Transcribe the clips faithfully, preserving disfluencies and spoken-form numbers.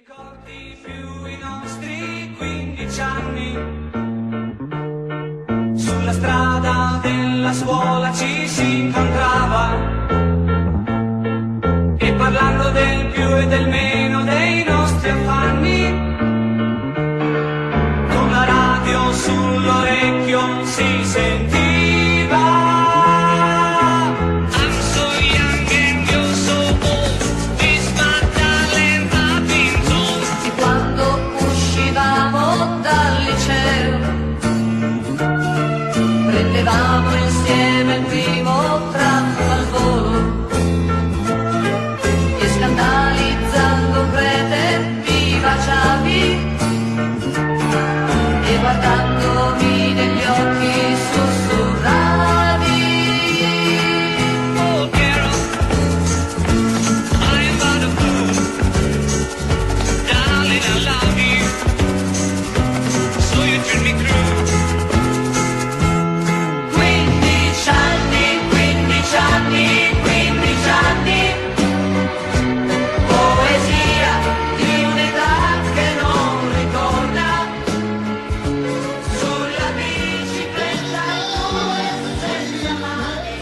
Ricordi più i nostri quindici anni. Sulla strada della scuola ci si incontrava e parlando del più e del meno dei nostri affanni, con la radio sull'orecchio si sentiva. I'm so young and you're so old. This my talent I've been told. E quando uscivamo dal liceo, prendevamo insieme il primo tram al volo, e scandalizzando un prete mi baciavi, e guardandomi negli occhi sussurravi. Oh, girl, I am but a fool. Darling, I love you. So you turn me cruel. Quindici anni, quindici anni, quindici anni. Poesia di un'età che non ritorna. Sulla bicicletta tu e senza mani.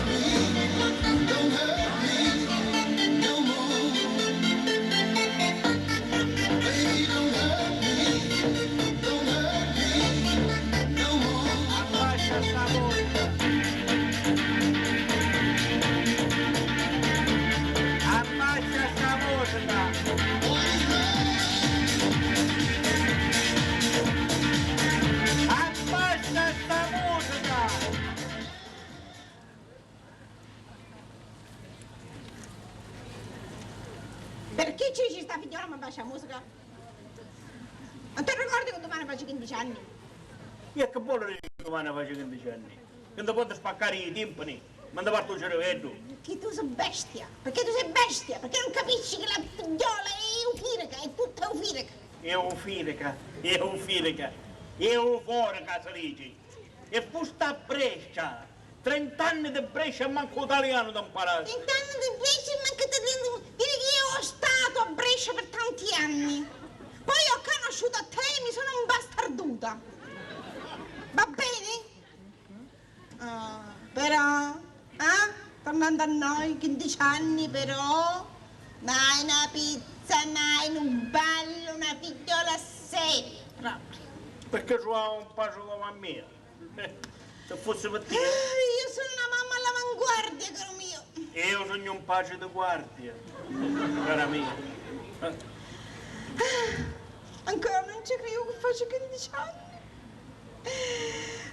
Abbascia sta musica! Abbascia sta musica! Abbascia sta musica! Perché ci dici sta figliola mi piace la musica? Non ti ricordi che domani faccio quindici anni? E che vuole dire che domani faccio quindici anni? Che non ti posso spaccare i timpani, ma ti parto il cervello. Perché tu sei bestia, perché tu sei bestia, perché non capisci che la figliola è eufirica, è tutta eufirica. Eufirica, eufirica, euforica si dice. E fu sta Brescia! Trent'anni di Brescia e mancu 'u talianu t'amparasti! Trent'anni di Brescia e mancu 'u talianu! Viri chi iu ho stato a Brescia per tanti anni! Poi ho conosciuto a te e mi sono imbastarduta! Va bene? Ah, però, eh? Tornando a noi, quindici anni però, mai una pizza, mai un ballo, una figliola seria, proprio. Perché trovavo un pace come a mia. Eh, se fosse per te. Eh, io sono una mamma all'avanguardia, caro mio. E io sogno un pace di guardia, cara mia. Ancora non ci credo che faccio quindici anni.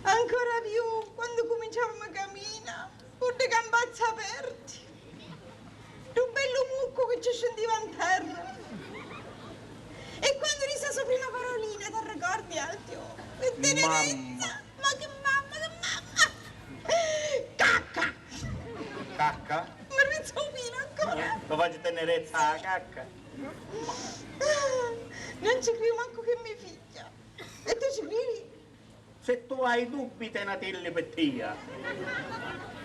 Ancora più quando cominciavamo a camminare, con le gambazze aperte. Lu bellu muccu che ci scendiva in terra. E quando ri sa so prima parolina, ti ricordi, Altio? Che tenerezza! Ma che mamma, che mamma! Cacca! Cacca? Mi rizza u pino ancora! Eh, mi faccio tenerezza a cacca! Non ci credo manco che è me figlia! E tu ci credi? Se tu hai dubbi, tenatilli pi tia.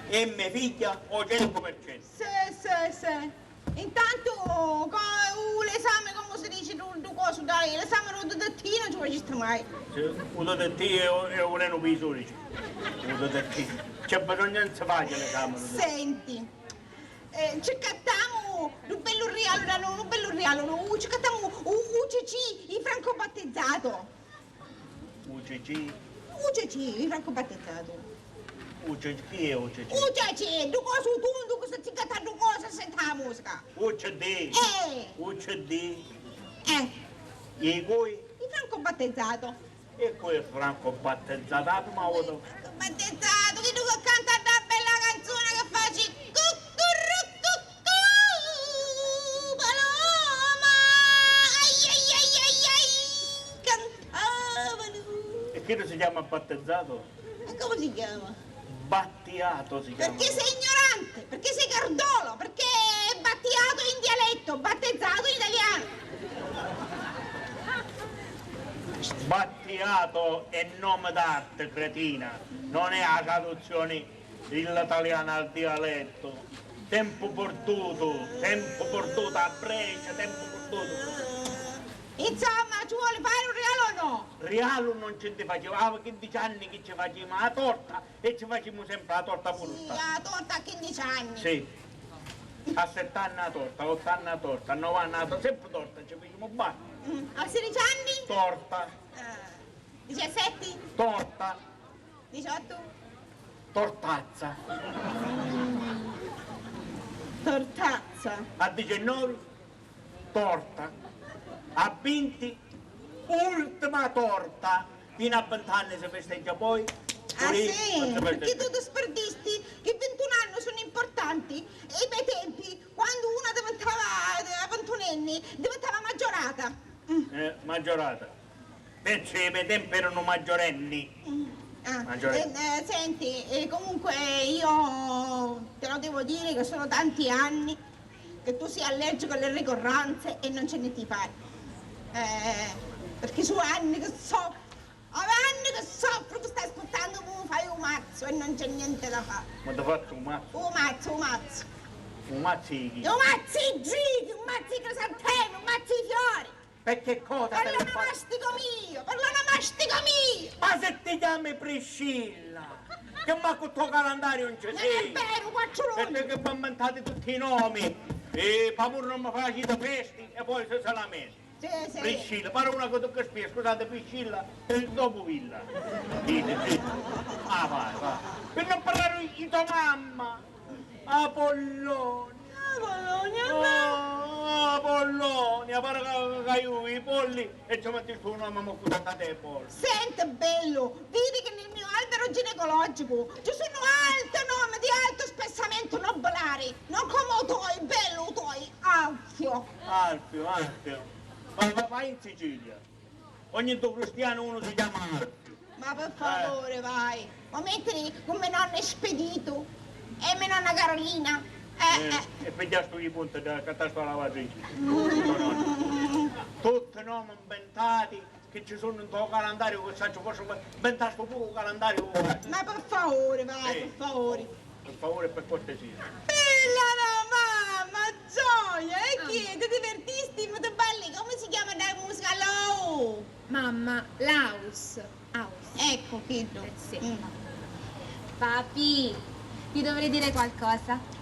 E me figghia o centu per centu. Sì, sì, sì. Intantu, co-, u, l'esame, comu si dici, du, du cosu, dai, l'esame du detettinu ci facisti mai? Sì, u detettinu è u, è u velenu pi i surici. U detettinu. C'è bisognu, non si faci l'esame du detettinu. Senti, eh, ci accattamu nu bellu rigalu, da nu, nu bellu rigalu, nu, ci accattamu u, u cci, i franco battezzato. U cci? U cci, i franco battezzato. U cci, chi è u cci? U cci, du cosu tundu, cosu zingata, du cosu, senta la musica. U cd? Eh. U cd? Eh. E cui? I franco battezzato. E cui è franco battezzato? Ah, ma u... Franco battezzato, chiddu che canta dda bella canzona che faci cucurrucucù, paloma, ai, ai, ai, ai, ai. Cantavanu. E chiddu si chiama battezzato? E comu si chiama? Battiato si chiama. Perché sei ignorante, perché sei cardolo, perché è battiato in dialetto, battezzato in italiano. Battiato è nome d'arte, cretina, non è la traduzione dell'italiano al dialetto. Tempu purdutu, tempu purdutu, a Brescia, tempu purdutu. Insomma, ci vuole fare un regalo o no? Rigalu non ci nni facimu, havi quindici anni chi ci facimu a torta e ci facimu sempre a torta puru. Sì, sta a torta a quindici anni. Sì. A sette anni a torta, a otto anni a torta, a nove anni a torta, sempre torta ci facimu, basta. Mm, a sedici anni? Torta. Ah, diciassette? Torta. Diciotto? Tortazza. Tortazza. A diciannove? Torta. A vinti? Ultima torta. Fino a vinti anni si festeggia, poi... Ah, sì? Perché tu ti scordisti che vintun anni sono importanti? E i bei tempi, quando una diventava, eh, vintunenni, diventava maggiorata. Mm. Eh, maggiorata. Pensu che i me tempi eranu maggiorenni. Mm. Ah, maggiorenni. Eh, eh, senti, eh, comunque io te lo devo dire che sono tanti anni che tu sei allergico alle ricorrenze e non c'è niente di fare. Eh, perché sono anni che soffro, anni che soffro, tu stai ascoltando, tu fai un mazzo e non c'è niente da fare. Ma ti faccio un mazzo? Un mazzo, un mazzo. Un mazzo di chi? Un mazzo di ziti, un mazzo di crisantemi, un mazzo di fiori. Perché cosa? Per l'onomastico mio, per l'onomastico mio! Ma se ti chiami Priscilla, che mancu sto calendario non ci sei! Non è vero, quattru luglio! E te che vi inventate tutti i nomi, e pamur non mi facite festi e poi se, se lamenta. Sì, sì. Priscilla, pare una che tocca spia, scusate, Priscilla, e dopo Villa. Dite, sì. Ah, vai, vai. Per non parlare di tua mamma! Apollonia! Apollonia, oh, Apollonia, pare ca, ca iu i polli e ci metti stu nomi, ma cu tanta te polli. Senti, bellu, vidi che nel mio albero ginecologico ci sono altri nomi di alto spessamento nobilare, non come u toi, bellu, u toi, Alfio. Alfio, Alfio. Ma, ma, ma in Sicilia? Ogni due cristiani uno si chiama Alfio. Ma per favore, vai. Ma mettili come nonna Spedito e me nonna Carolina. Eh, eh, eh. E pigliastu i punti da catasto a lavatrice. Tutti nomi inventati che ci sono in tuo calendario, che saccio, forse inventastu pure un calendario. Ma per favore, vai, per favore. Per favore e per cortesia. Bella la mamma, gioia! E chi è? Ti divertisti? Ma tu balli? Come si chiama la musica? Low? Mamma, Laus. Aus. Ecco, chiddu. Eh, sì. Mm. Papi, ti dovrei dire qualcosa.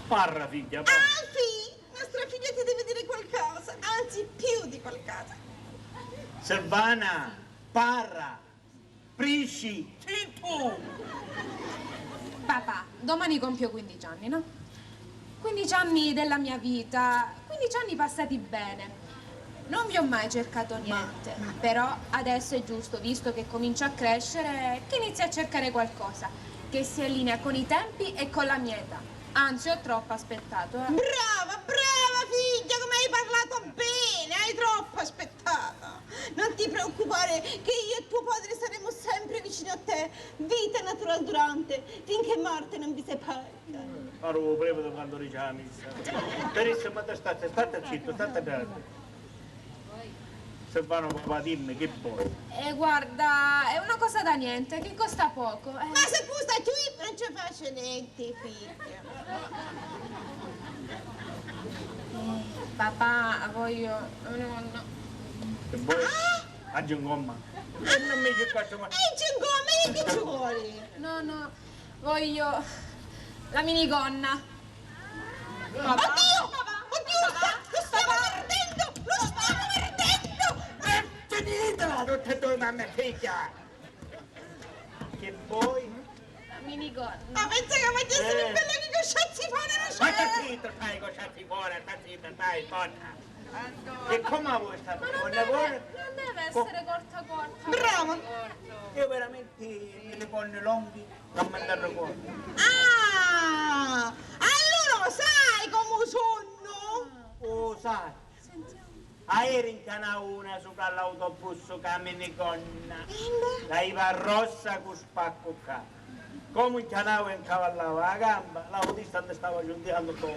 Parra, figghia, parra. Ah, sì, nostra figlia ti deve dire qualcosa, anzi, più di qualcosa. Silvana, parra. Prisci! Zittu! Papà, domani compio quindici anni, no? Quindici anni della mia vita, quindici anni passati bene. Non vi ho mai cercato niente, però adesso è giusto, visto che comincio a crescere, che inizi a cercare qualcosa che si allinea con i tempi e con la mia età. Anzi, ho troppo aspettato, eh. Brava, brava figlia, come hai parlato bene, hai troppo aspettato. Non ti preoccupare che io e tuo padre saremo sempre vicino a te, vita natural durante, finché morte non vi separa. Ora u previti quannu dici a missa. Carissima, ma te state, state zitto, state calmo. Silvano, papà, dimmi, che vuoi? Eh, guarda, è una cosa da niente, che costa poco, eh. Ma se costa cchiù, non ci faccio niente, figlia. Eh, papà, voglio, no, no. Che vuoi? Ah! Aggi 'n gomma. E non mi ci faccio mai. E aggi 'n gomma, e che ci vuole? No, no, voglio la minigonna. Papà? Oddio! Oddio, lo sta-, lo stiamo perdendo! Lo stiamo perdendo! E finitela, tutte e due, mamma e figlia! Che vuoi? La minigonna. Ma pensa che facessero il bello di coscienza, fare una... Ma sta zitta, stai, coscienza, fora, sta zitta, stai, porca! E come la vuoi sta minigonna? Ma non deve, non deve essere corta, corta. Brava! Io veramente i minigonni longhi non mi ne ricordo. Ah! Allora lo sai come sono? Lo sai. Aieri ncanau una supra all'autobus ca minigonna. Ca iva rossa cu spaccu ccà. Comu ncanau e ncavallava a gamba, l'autista ti stava ciuntiannu tu. E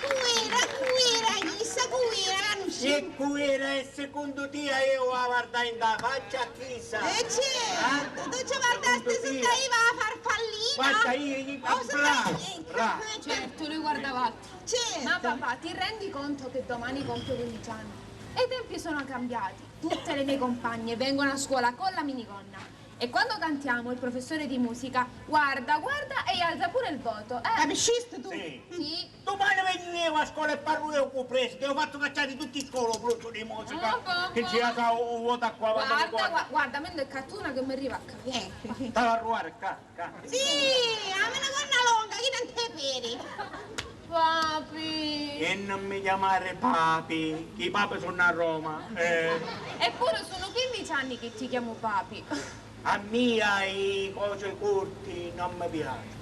cu era, cu era, chissa cu era, ca non... E cu era, e secondo tia io la vardai nta faccia a chissa? E certo, tu ci vardasti sutta iva a farfallina. Fatta io, io, oh, bravo, bravo. Certo, lui guardava altro. Certo. Ma papà, ti rendi conto che domani compio quindici anni? E i tempi sono cambiati. Tutte le mie compagne vengono a scuola con la minigonna. E quando cantiamo, il professore di musica guarda, guarda e gli alza pure il voto. Eh. Capiscisti tu? Sì. Sì. Dumani vegnu iu a scola e parru iu cu u presidi, iu fattu cacciari tutti i scola u bruciu di musica, oh, che ci sa u votu a qua, guarda, guarda, guarda, mentre è cattuna che mi arriva a casa. Eh. T'ha arruari ccà, ccà. Sì, a minigonna longa, chi tanti peri. Papi. E non mi chiamare papi, che i papi sono a Roma. Eh. Eppure sono quindici anni che ti chiamo papi. A mia i cosi curti non mi piaci.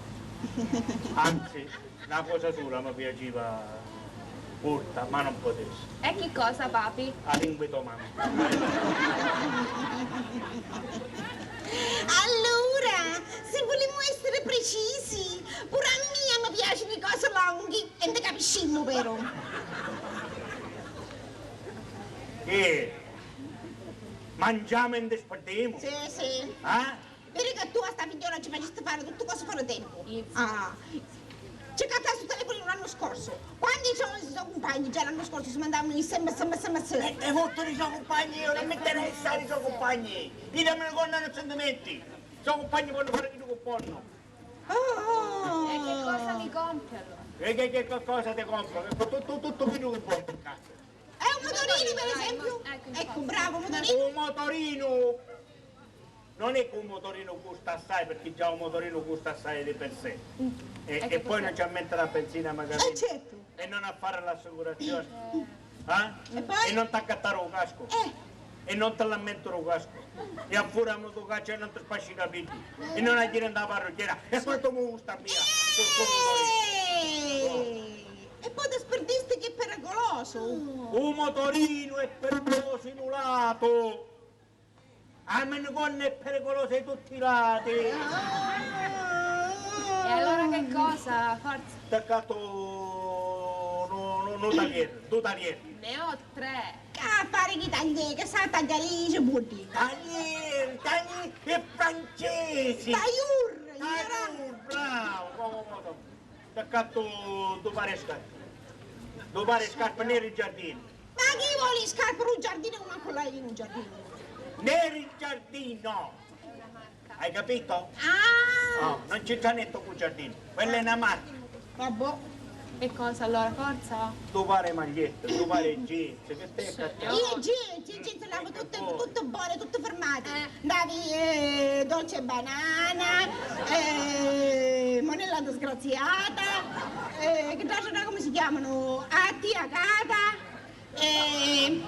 Anzi, na cosa sula mi piaciva curta, ma non potessi. E chi cosa, papi? A lingua di to mamma. Allura, se vulimu essere precisi, pure a mia mi piacinu i cosi longhi e nti capiscimu, veru? Che? Mangiamo e nti speddimu? Sì, sì. Eh? Viri ca tu a sta figghiula ci facisti fari tutti cosi fora tempu. Ah. Ci cattasti u telefoninu l'annu scorsu. Quanti so, so cumpagni già l'annu scorsu si mandavanu i S M S, S M S, S M S? E, e fottuni so cumpagni, io non mi interessa di so cumpagni. Io non mi conno non sentimenti. So cumpagni ponnu fari chiddu cu ponnu. Oh. E che cosa mi compri allora? E che, che cosa ti compro? Che tu, tu, tutto quello che vuoi. È un motorino, per esempio. Ecco, bravo, motorino. Un motorino. Non è che un motorino costa assai, perché già un motorino costa assai di per sé. E, e poi non ci ha mettere la benzina, magari. Eh, certo. E non ha fare l'assicurazione. Eh? E poi? E non ti accattare un casco. Eh. E non ti l'ha mettere un casco. E a furia mutu caccia e non ti spasci i capelli. E non hai ghiri nta parrucchiera. E quanto mi gusta a mia. Eh. E poi ti spirdisti che è pericoloso. Un motorino è pericoloso in un lato. A minigonna è pericolosa di tutti i lati. E allora che cosa? Forza. T'accattu nu, nu, nu taglier, du taglier. Ne ho tre. Che a fari chi taglieri, che sa tagliari i cipuddi? Taglieri, taglieri e francesi. Tailleur, tailleur, bravo, bravo, bravo. T'accattu du pari scarpi. Du pari scarpi neri in giardinu. Ma chi voli scarpi ru giardinu, mancu l'hai in giardinu? Neri in giardinu! Hai capito? Ah! No, non c'entra niente col giardino. Quella è una marca. Vabbò. E cosa allora? Forza? Du pari magliette, du pari jeans, che te... Io jeans, jeans, jeans, lavo tutte, tutte buone, tutte firmate. Eh. Davi, eh, Dolce Banana, eh, Monella Disgraziata, eh, che già, come si chiamano? A tia Cata, eh,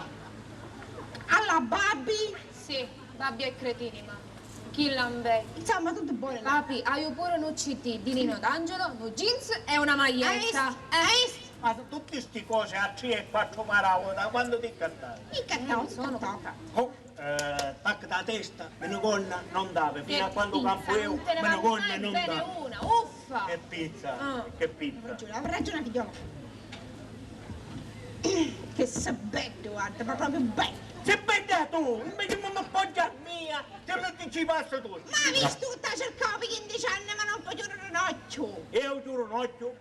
alla Babbi. Sì, Babbi e cretini, ma chi l'ambè. Insomma, tutte buone là. Papi, haiu pure nu C D di Nino D'Angelo, nu jeans e una maglietta. Hai visto? Eh. Hai visto? Ma tutti sti cosi a tri e quattru parauti, da quandu ti cantavo? Mi cantavo, mi cantavo. Oh, eh, tac da testa, minigonna non dave, fino a quando campo io, minigonna non dave. Una, uffa! Che pizza, che pizza. Avrà ragione, avrà ragione, figliola. Che sei beddu, guarda, ma proprio beddu. Sei bedda tu, invece mi appoggia a mia, che non ti ci passa tu. Ma hai visto, ti cercavo per quindici anni, ma non puoi chiudere un occhio. Io chiudo un occhio?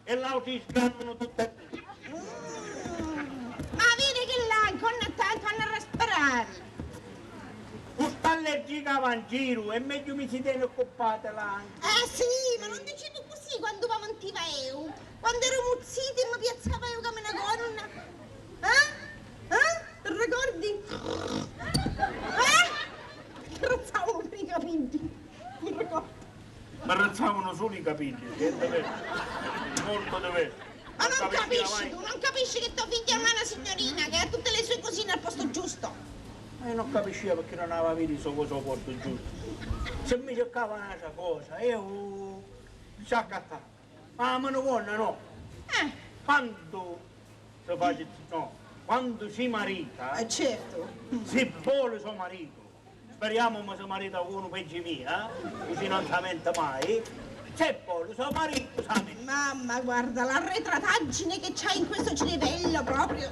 E l'auti sgranano tutte e dui. Mm. Ma vidi chi là, con tanto hanno a respirare. Cu st'allergia ca va in giru, è megghiu mi si teni occupata là. Eh sì, ma non dicivi così quando va mantiva eu. Quando ero muzzita e mi piazzava eu come una gonna. Eh? Eh? Ti ricordi? Eh? Ti rizzavano pure i capelli. Mi ricordo. Mi rizzavano solo i capelli, niente vero. Molto di vero. Ma non capisci tu, non capisci che tuo figlio non è una signorina, che ha tutte le sue cosine al posto giusto? Ma io non capiscia perché non aveva vidi so cosa al posto giusto. Se mi cercava un'altra cosa, io ci accattavo. Ma a minigonna no. Eh. Quando si face, no, quando si marita, eh, certo, si vole so marito. Speriamo mi si marita unu peggio mia, eh? Così non si lamenta mai. Se vole so marito, si lamenta. Mamma, guarda l'arretrataggine che c'hai in questo cervello proprio.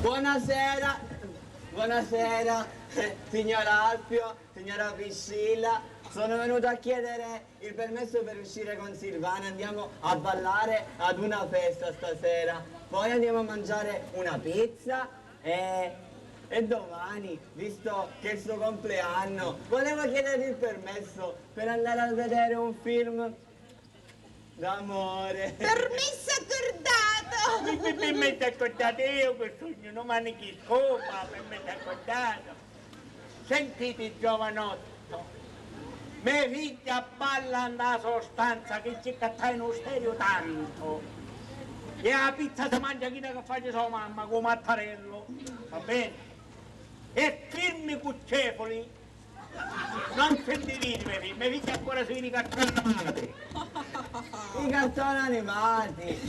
Buonasera, buonasera, signor Alfio, signora Priscilla, sono venuto a chiedere il permesso per uscire con Silvana, andiamo a ballare ad una festa stasera, poi andiamo a mangiare una pizza e, e domani, visto che è il suo compleanno, volevo chiedergli il permesso per andare a vedere un film d'amore. Permesso accordato! Mi, mi, mi, mi stai scordando io che sognu nu manichiscopa, permesso accordato. Sentiti, giovanotto, me figghia balla nta so stanza, chi ci cattai nu steriu tanto. E a pizza si mangia chidda che faci so mamma, cu mattarello, va bene? E firmi cu cefoli, non sentitimi, me figghia ancora si vidi cartoni animati. I cartoni animati,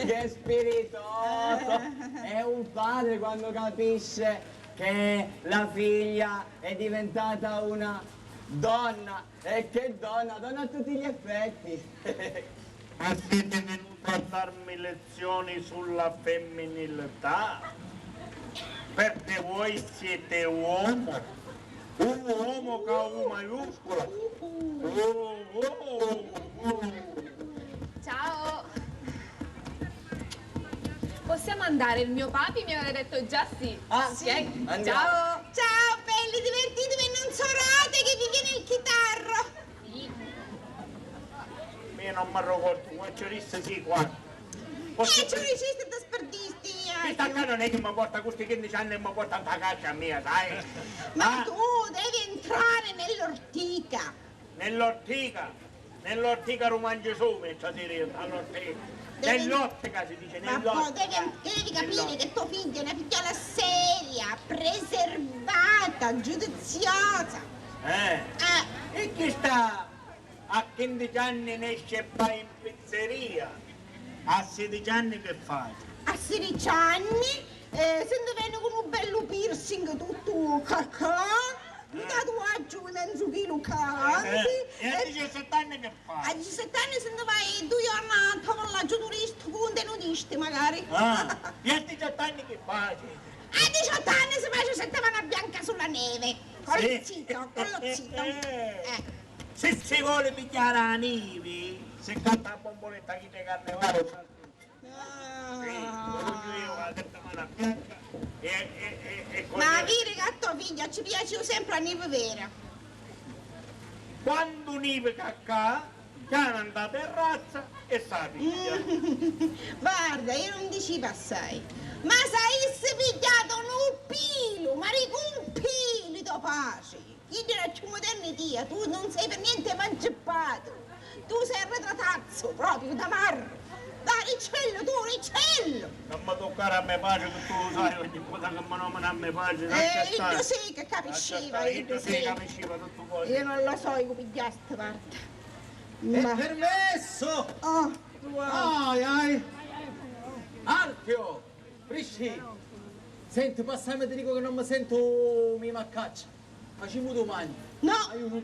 che spiritoso! È un padre quando capisce che la figlia è diventata una donna, e che donna, donna a tutti gli effetti. Ma siete venuto a darmi lezioni sulla femminilità? Perché voi siete uomo? Un uomo con U maiuscola. Oh, oh, oh. Ciao. Possiamo andare? Il mio papi mi aveva detto già sì. Ah, sì? Ok? Andiamo. Ciao. Ciao, belli, divertitevi e non sorate che vi viene il chitarro. Io non mi ricordo, ma ci disse sì qua. E ci dicisti, ti spartisti, eh. Questa qua non è che mi porta, con sti quindici anni mi porta nta casa mia, sai? Ma tu devi entrare nell'ortica. Nell'ortica? Nell'ortica rumangi sumi, cioè dire, all'ortica. Nell'ottica si dice, ma poi nell'ottica. Devi, devi capire che tuo figlio è una figliola seria, preservata, giudiziosa. Eh. Eh. E chi sta a quindici anni nesce e va in pizzeria? A sedici anni che faci? A sedici anni, eh, si nni veni cu nu bellu piercing tuttu cacà, un tatuaggio di mezzu chilu canti. Eh, e a diciassette anni che faci? A diciassette anni si nni vai dui giorni a un tavolaggio turistico, un te nudisti magari. Ah, e a diciotto anni che faci? A diciotto anni si faci settimana bianca sulla neve, con lo zito, con lo zito. Eh. Se si voli pigghiari a nivi, si canta a bomboletta chi te carnevale. Ah. Sì, voglio io la settimana bianca e, e, e, e con... Ma viri ca a to figghia ci piaciu sempre a nivi vera. Quandu nivi cacca, chiana nta terrazza e sa pigghia. Varda, io non diciva assai, ma s'avissi pigghiatu nu pilu, ma dicu un pilu, to patri. Chiddu era cchiù modernu di tia, tu non sei per niente emancipato. Tu sei arretratazzo, proprio, tamarro. Dai, ricciello, tu, ricciello! Non mi toccare a me patri, che tu lo sai, ogni cosa che mi nomini a me patri, lascia stare. Eh, iddu sì che capisciva, iddu sì. Iddu sì capisciva tuttu cosa. Io non lo so, io pigghiasti, guarda. È permesso! Oh. Ai, ai. Alfio! Priscì, senti, passami, ti dicu che non mi sentu, mi m'accaccia. Facimu dumani. No.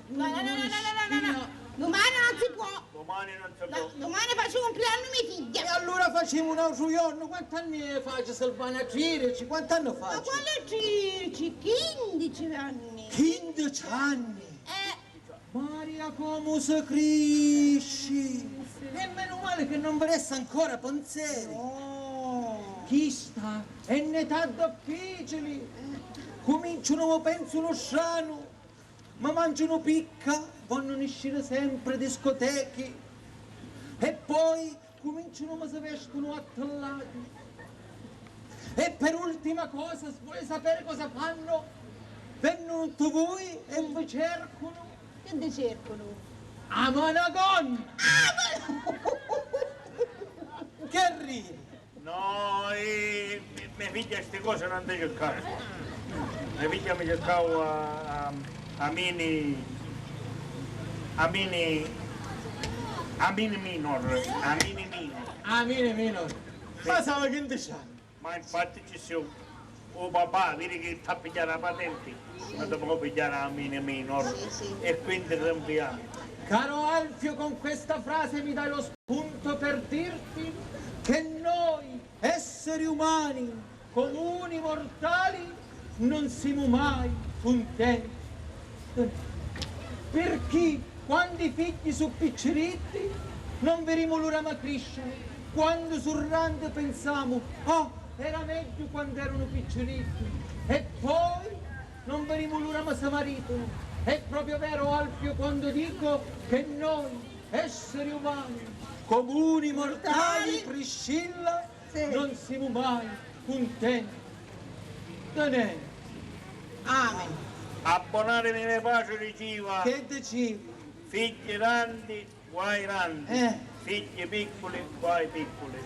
Dumani non si può. Dumani non si può. Domani facimu u cumpleannu mia figghia. E allura facimu un autru jornu. Quant'anni faci, Silvana? Tridici? Quant'anni faci? Ma quali tridici? Quindici anni. Quindici anni? Eh. Maria, comu si crisci! E menu mali che non vi resta ancora pinseri! No. Chista è n'età difficili! Cumincianu, mi pensunu stranu, mi mangianu picca, vonnu nisciri sempri discotechi e poi cumincianu, ma si vestunu attillati. E per ultima cosa, si voli sapere cosa fannu? Vennunu ntu vui e vi cercunu. Che ti cercunu? A managonna! Ah, ma... Che ridi? No, eh, me, me figghia sti cosi non ti circava. Me figghia mi circava a, a, a mini, a mini, a mini minor, a mini minor. A mini minor. Sì. Ma sava quindici anni. Ma infatti ci sia u papà, vidi chi sta a pigghiari la patenti, ma ti pò pigghiari a mini minor. Sì, sì. E quindi rinviamo. Caro Alfio, con questa frase mi dai lo spunto per dirti che noi, esseri umani, Comuni mortali non simu mai cuntenti. Pirchì quandu i figghi su picciriddi non virimu l'ura ma criscenu, quandu su randi pensamu: "Oh, era megghiu quandu erunu picciriddi", e poi non virimu l'ura ma si maritunu. È proprio vero, Alfio, quando dico che noi esseri umani, comuni mortali, Priscilla, sì, non simu mai cuntenti di nenti. Amen. A bon'anima di me patri diciva: che diciva? Figghi tanti, guai tanti. Eh. Figghi picculi, guai picculi.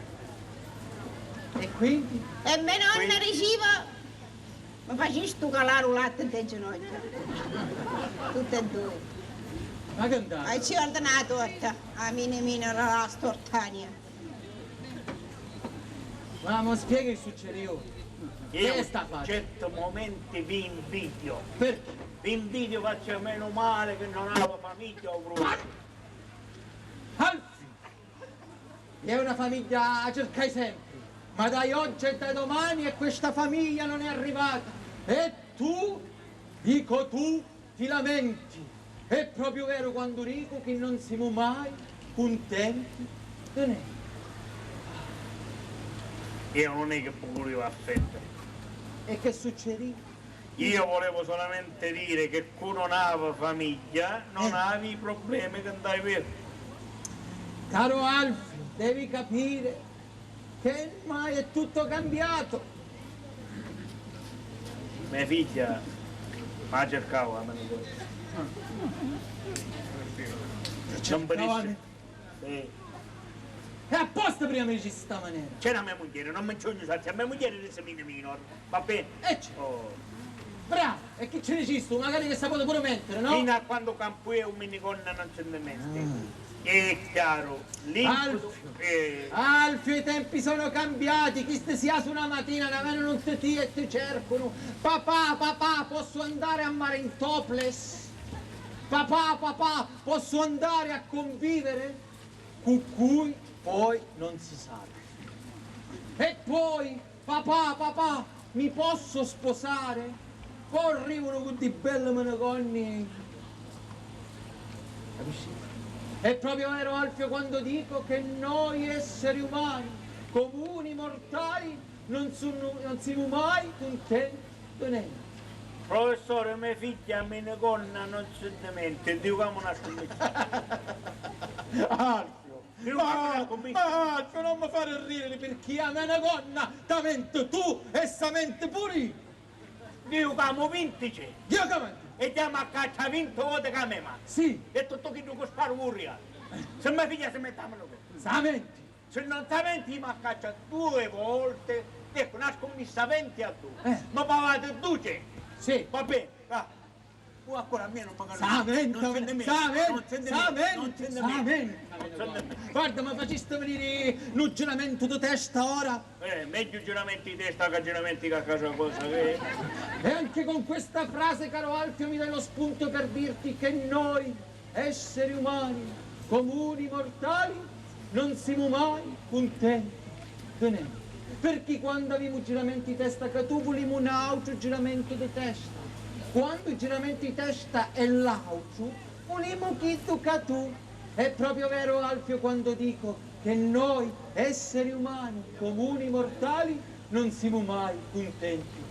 E quindi? E me nonna diciva: "Mi facistu calari u latti nte ginocchia." Tutti e dui. Ma che ndai? E ci ordina a torta, a mini mini la stortania. Ma mi spieghi chi succediu? Io in certi momenti vi invidio. Perché? Vi invidio, faccio meno male che non avevo famiglia o bruno. Alfi! Io una famiglia la cercai sempri, ma dai oggi e dai domani e questa famiglia non è arrivata. E tu, dico tu, ti lamenti. È proprio vero quando dico che non siamo mai contenti di niente. Io non è che volevo offendere. E che succede? Io volevo solamente dire che cu non havi famiglia, non havi i problemi che nd'hai veru. Caro Alfio, devi capire che ormai è tutto cambiato. Me figghia ma cercava a me nipote. Non mi dice. Sì. E apposta prima mi dici sta manera. C'era me mugghieri, non mi ciugnu sazzi, a me mugghieri di semina minor, va bene? E c'è. Oh. Bravo, e chi ci dicistu? Magari che sapete pure mettere, no? Fino a quando campu io, minigonna non si ne mette. Ah. È chiaro, l'incubo. Alfio, eh. Alfio, i tempi sono cambiati, chisti si asu una matina, una mano non ti ti e ti cercano. Papà, papà, posso andare a mare in topless? Papà, papà, posso andare a convivere? Cu cui poi non si sa. E poi, papà, papà, mi posso sposare? Poi arrivano con di belli manaconni. Capisci? È proprio vero, Alfio, quando dico che noi esseri umani, comuni mortali, non, sunu- non siamo mai contenti di niente. Professore, me figghia a minigonna non si ne mette, dico una scommettita. Alfio, Io ma, ma Alfio, non mi fare ridere, perché a me nigonna ta menti tu e sa menti pure io. Dio camu vintici. Dio camu. E chiama a caccia vinti voti ca me ma. Sì. E tutto chi tu sparu vuria. Se me figlia se mettavano. Sa menti. Se non sa menti, io mi caccia due volte. Ecco, una scommessa venti a due. Eh. Ma pagate due. Sì. Va bene, va. Guarda, a mia non mi sa menti, non sente mia, sa menti, non sente mia, non sente mia. Guarda, mi facisti venire un giramento di testa ora. Eh, meglio giramento di testa che giramento di qualche cosa che... E anche con questa frase, caro Alfio, mi dai lo spunto per dirti che noi, esseri umani, comuni mortali, non simu mai cuntenti di nenti. Pirchì quannu avimu giramenti di testa ca tu, vulimu n'autru giramento di testa. Quannu u giramento di testa è l'autru, vulimu chiddu ca tu. È proprio vero, Alfio, quando dico che noi, esseri umani, comuni mortali, non simu mai cuntenti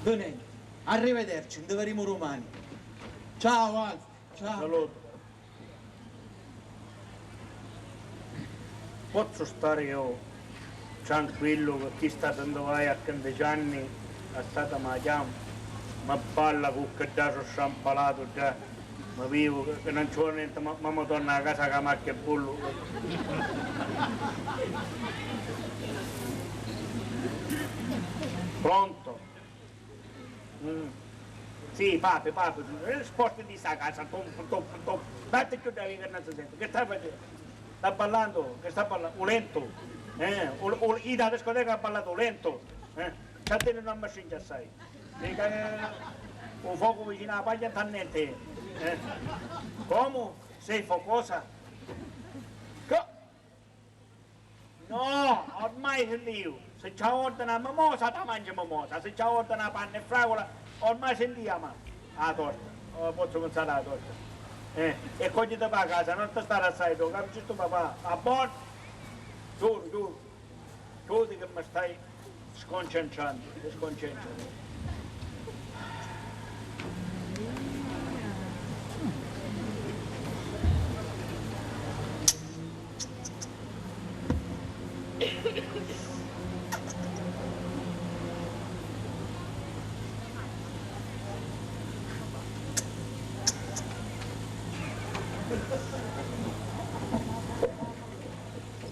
di nenti. Arrivederci, nni virimu dumani. Ciao, Alfio. Ciao. Saluto. Pozzu stari io tranquillu, pirchì sta tantu vai a quindici anni, a stata ma chiama, ma balla cu chiddu strampalatu già, ma vivu, che non ci vuole niente, ma, ma mi torna a casa ca macchia e bullu. Pronto? Mm. Sì, papi, papi, eh, sporti di sta casa, tom, tom, tom. Datti più da via che non si sente. Che stai facendo? Sta ballando? Che sta ballando? U lento? Eh, u, u, i da discoteca ha ballato u lento? Eh, sta tenendo a mascegna assai. Dica, eh, un fuoco vicino alla paglia non fa niente. Eh. Come? Sei focosa? Co- No, ormai Mai sentìu, si ci ordina mimosa, ta mangi mimosa, si ci ordina panni e fragula, ormai sentìa ma a torta, o pozzu pinsari a la torta. Eh, e coggiti pa casa, non ti stari assai tu, capisci tu papà? A bon? Giuru, giuru, tu di che mi stai sconcentrandu, ti sconcentri.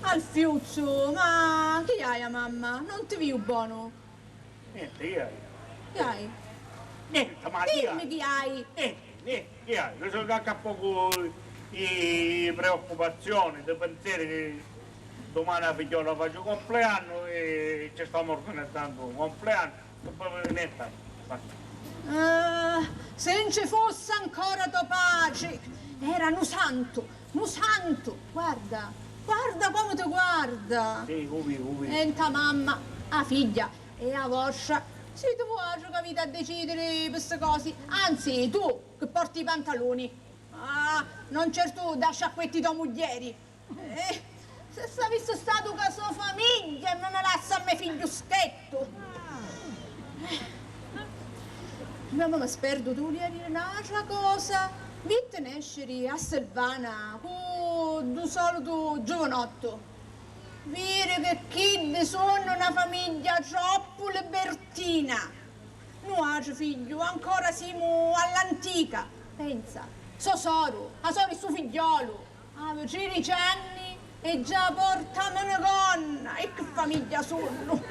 Alfiuzzu, ma chi hai a mamma? Non ti viu bonu. Nenti, chi hai? Chi hai? Nenti, ma chi hai? Dimmi chi hai! Nenti, nenti, chi hai? Io sono anche a poco di preoccupazioni, di pensieri che domani la figliola fa il compleanno e ci stiamo organizzando un compleanno e poi nenti. Eh, se non ci fosse ancora tuo padre, era un santo, un santo, guarda, guarda come ti guarda. Sì, uvi, uvi. E nta mamma, a figlia, e a vostra, siete vuatri che avete a decidere per ste cose, anzi, tu che porti i pantaloni. Ah, non certo da sciacquetti tua muglieri. Eh, se s'avissi statu ca so famigghia, non mi lassa a me figghiu schettu. Eh, ma, ma, ma sperdu, tu vulia dire n'altra cosa? Vitti nesciri a Silvana cu du solitu giuvinottu. Viri che chiddi sunnu na famigghia troppu libertina. Nuatri, figghiu, ancora simu all'antica. Pensa, so soru, a soru 'i stu figghiolu, havi tririci anni e già porta a minigonna, e che famigghia sunnu?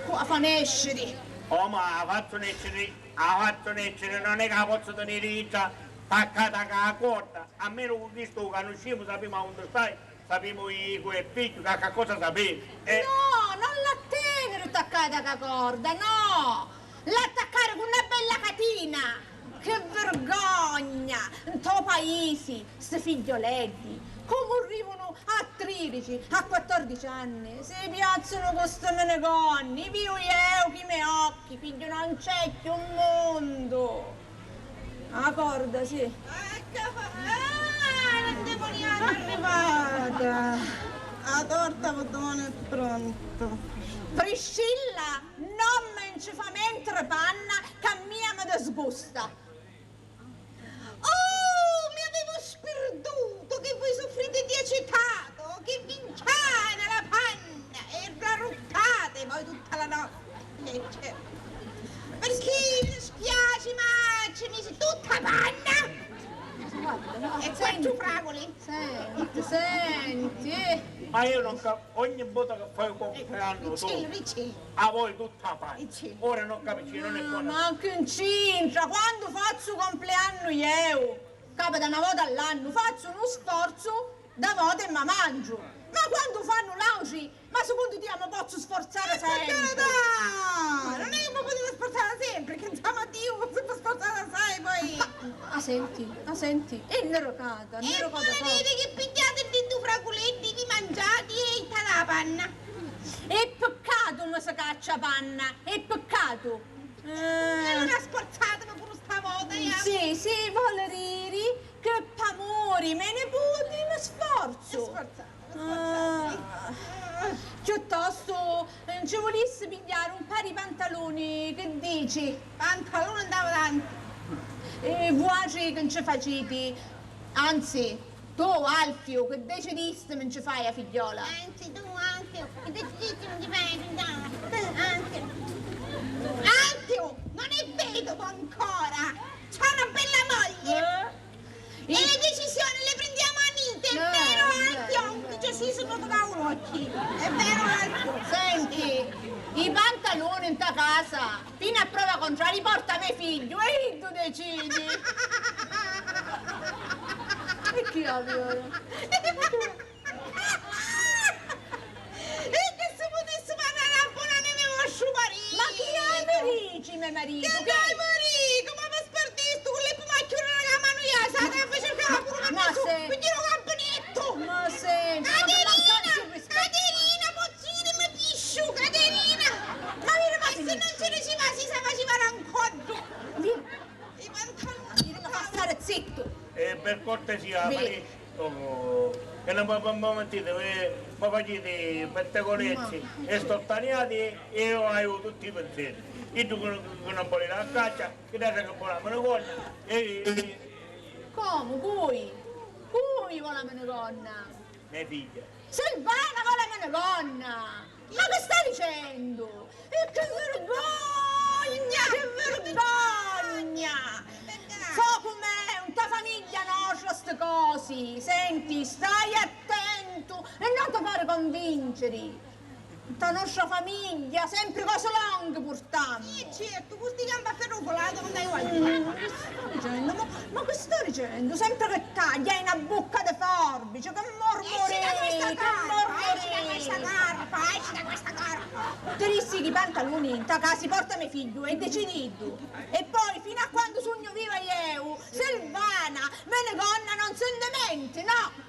Cu a fa nesciri? Oh, ma a fazzu nesciri, a fazzu nesciri, non è che a pozzu teniri idda taccata ca a corda, a menu cu chistu u canuscimu, sapimu a unni stai. Sapimu icu e figghiu, ca, ca cosa sapimu? Eh. No, non la tenere taccata ca corda, no! L'attaccare cu na bella catina! Che vergogna! Nto paisi, sti figgioleddi, comu rivunu a tririci, a quattordici anni, si piazzunu cu sti minigonni, viu ieu chi me occhi, figghiu, non c'è chiù mundu! A corda, sì. Ecco fa-, ah, l'indemoniata è arrivata! A torta per domani è pronto. Priscilla, non mi nci fa mentre panna, ca a mia mi disgusta. Oh, mi avevo sperduto che voi soffrite di acetato, che vi inciana la panna e la ruttate voi tutta la notte. Perché mi dispiace, ma ci misi tutta panna. Guarda, no, e quattro fragoli. Senti, senti. Ma io non cap-, ogni volta che fai un compleanno tu, a voi tutta panna. Ora non capisci, non è buona. Ma che c'entra? Quando fazzu compleanno ieu, capita na vota all'annu, fazzu nu sforzu da vota e ma mangiu. Ma quando fannu l'autri, ma secondo tia mi pozzu sforzare sempre? Per carità! Non è che mi potete sforzare sempre, che insomma Dio si può sforzare assai, poi. Ah, senti, ah, senti, è nerocata, e nerocata voi dite che pigliate dentro fraculetti, vi mangiate e ita la panna. È peccato, mi si caccia panna, è peccato. Eh. E allora sforzatemi pure stavota, eh. Sì, sì, vuole dire che p'amore me niputi mi sforzo. Sforzate, sforzate. Ah, chiuttosto, eh, ci vulissi pigliare un paru di pantaloni, che dici? Pantaloni ndava tanti. E vuatri che nci faciti? Anzi, tu, Alfiu, che decidistimi nci fai a figliola? Anzi, tu, Alfiu, che decidistimi nci fai a figliola? Anzi. Alfiu, non è vedovo ancora! C'ha una bella moglie! Eh? E le decisioni le prendiamo a nite, è vero, Alfiu? Che ci si sono da occhi. È vero, Alfiu? Senti, i pantaloni nta casa, fino a prova contraria, porta me figghiu e iddu decidi. E chi ha vero? E che si putissi parrari a bonanimi vostru maritu! Ma chi hai mi dici, me maritu? Che hai maritu? Ma mi spartistu cu li pumacchiuri di la manu, io sa, ti fai cercare pure per me su, pigghiru campinettu! Ma senti, ma che mancanza di rispetto! Caterina, Cortesia, ma, oh, e non mi, mi, mi mettiti, eh, mi faciti pettegolezzi e stortaniati e io haiu tutti i pensieri. Iddu che, che non voli la caccia, chi data che voli la menugonna, e, e, Comu? Cui? Cui voli la menugonna? Me figghia. Silvana voli la menugonna! Ma chi sta dicendu? E che vergogna, che vergogna! So' com'è, nta famigghia nostra sti cosi. Senti, stai attentu e non ti fare convincere. Nta nostra famigghia sempri cose longhe purtamu. Eh, certu, cu sti gambe a ferru culatu non dai guai. Ma che sto dicendu? Ma, ma che sto dicendu? Sempri che taglia hai na bucca di forbice, che mormorì, che mormorì. Esci da questa carpa, esci da questa carpa, esci da questa carpa. Ti dissi chi pantaluni nta casa porta me figghiu e decidi iddu. E poi, fino a quandu sugnu viva ieu, Silvana, menugonna non si ndimenti, no!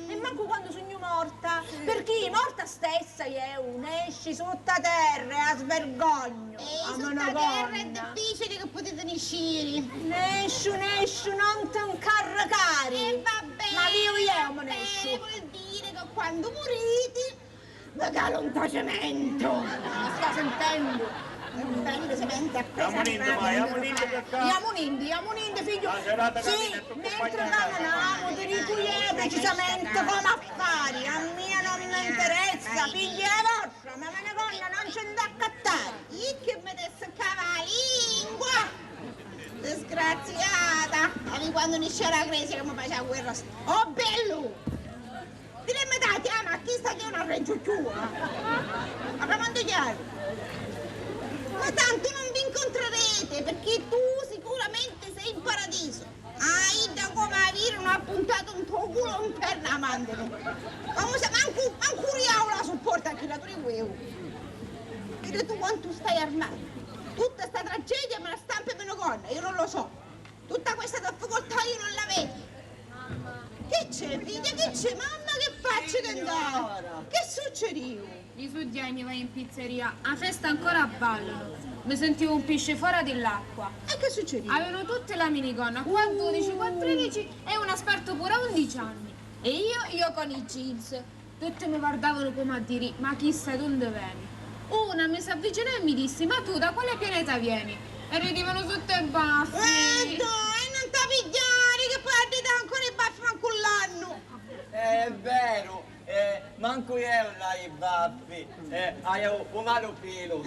E mancu quandu sugnu morta, pirchì morta stessa ieu nesci sutta terra e a svergognu. Ehi, sutta terra è difficili che putiti nisciri. Nesciu, nesciu, non ti ncarricari. E vabbè, ma viu ieu, ma nesciu. Vuol dire che quandu muriti Mi calu un tacimentu! Mi sta sentendu? Sentendu si menti a pesare. Jamu nindi, ma jamu nindi, cacà. Jamu nindi, jamu nindi, figghiu. Sì, mentri camminamu ti dicu ieu precisamente comu a fari. A mia non mi interessa, figli e vostra, ma me ne vannu, non ci nd'accattari. Icchi mi dessi cava lingua! Disgraziata! Avi quandu niscia la cresia che mi facia la guerra. Oh bellu! Ti l'hê metati, ah, ma chista chi è una reggiucchiua? Ma quantu chiari? Ma tantu non vi incontrerete, perché tu sicuramente sei in paradiso. Ah, idda come aviri un appuntato in tuo culo un per la mandano. Ma usa mancu, mancu riaula supporta chi la tu rivueu. Vedi tu quantu stai armando. Tutta sta tragedia me la stampi meno gonna, io non lo so. Tutta questa difficoltà io non la vedo. Mamma. Che c'è, figlia? Che c'è? Mamma, che facci che ndai? Che succediu? Li sugghiai mi vai in pizzeria, a festa ancora ballano. Mi sentivo un pisci fora dell'acqua. E che succediu? Avevano tutte la minigonna, qua dodici, qua tredici e una sparta pure a undici anni. E io, io con i jeans. Tutti mi guardavanu comu a diri: "Ma chista d'undi veni?" Una mi s'avvicinò e mi dissi: "Ma tu da quale pianeta vieni?" E ridivanu sutta i baffi. Eh, dai, non t'ha pigghiari, che poi addita ancora i baffi mancu l'annu. È vero, eh, mancu io l'haiu i baffi, eh, haiu u malu pilu.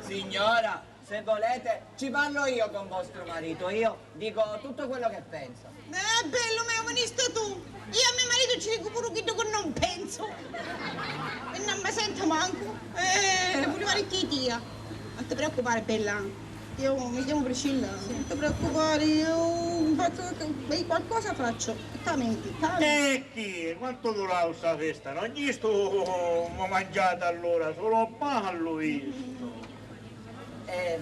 Signora, Se volete, ci parlo io con vostro marito, io dico tutto quello che penso. Eh, bellu meu, venisti tu! Io a me maritu ci dicu puru chiddu che non penso! E non mi sente mancu! Eh, puru parecchia tia! Non ti preoccupare, bella! Io mi chiamo Priscilla, non ti preoccupare, io faccio, qualcosa faccio! Tamenti, tamenti! E chi? Quantu durau sta festa? Non gistu mi mangiate allora, solo ballu vistu! Eh,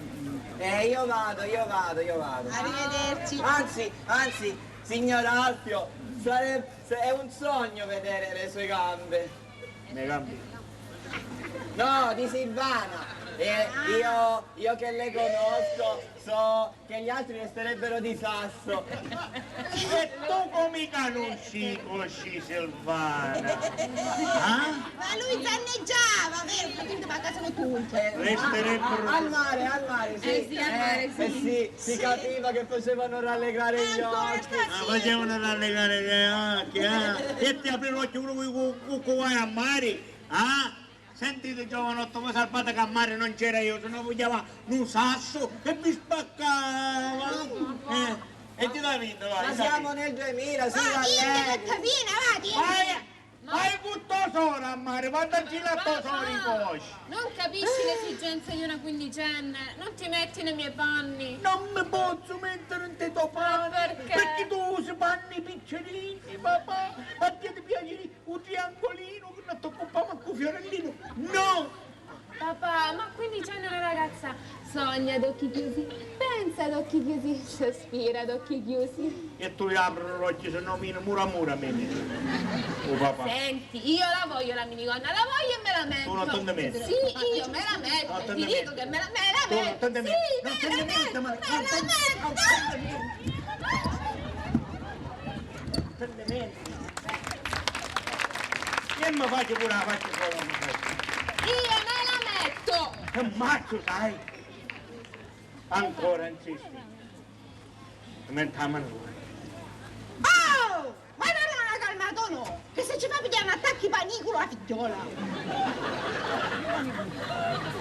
eh, io vado, io vado, io vado. Arrivederci. Anzi, anzi, signor Alfio, sare-, se-, è un sogno vedere le sue gambe. Le gambe? No, di Silvana. Eh, io, io che le conosco, so che gli altri resterebbero di sasso. E tu comu canusci i cosci, Silvana? Ah? Ma lui zanneggiava, vero? Perché ti va a casa con tutti. Eh, resterebbero al mare, al mare, sì. Eh, sì, al mare, eh, sì. Eh, sì, si capiva che facevano rallegrare gli occhi. Ah, facevano rallegrare gli occhi, ah. E ti apri l'occhio pure cu, cu, cu vai a mare, ah? Sentite, giovanotto, voi salvate che a mare non c'era io, se no vi dava un sasso e vi spaccava. Eh, e ti la vinto, vai. Ma siamo nel duemila, sì, va bene. Ma chi è che ti viene, va, ti... Vai, vai cu tua sora a mare, va a dare a tua sora i cosci. Non capisci l'esigenza di una quindicenne? Non ti metti nei miei panni. Non mi posso mettere in te to panni. Ma perché? Perché tu usi panni piccirini, papà, a te ti piace u triangolinu, che non ti occupa mancu Fiorellinu. No! Papà, ma quindici anni una ragazza sogna ad occhi chiusi, pensa ad occhi chiusi, sospira ad occhi chiusi. E tu li apri l'occhi, se no mi mura mura mi. Oh papà. Senti, io la voglio la minigonna, la voglio e me la metto. Tu non te ne metti. Sì, io me la metto, ti dico che me la, me la metto. Tu non te ne metti. Sì, me la metto, me la metto. Non te ne metti. Fallimenti. E mi faci puru la facci sola, mi faci. Io me la metto! Che mazzu sai? Ancora insisti? Mentà manu. Oh! Ma non la calma, Tono! Che se ci fa pigliare un attacco di panico la figliola!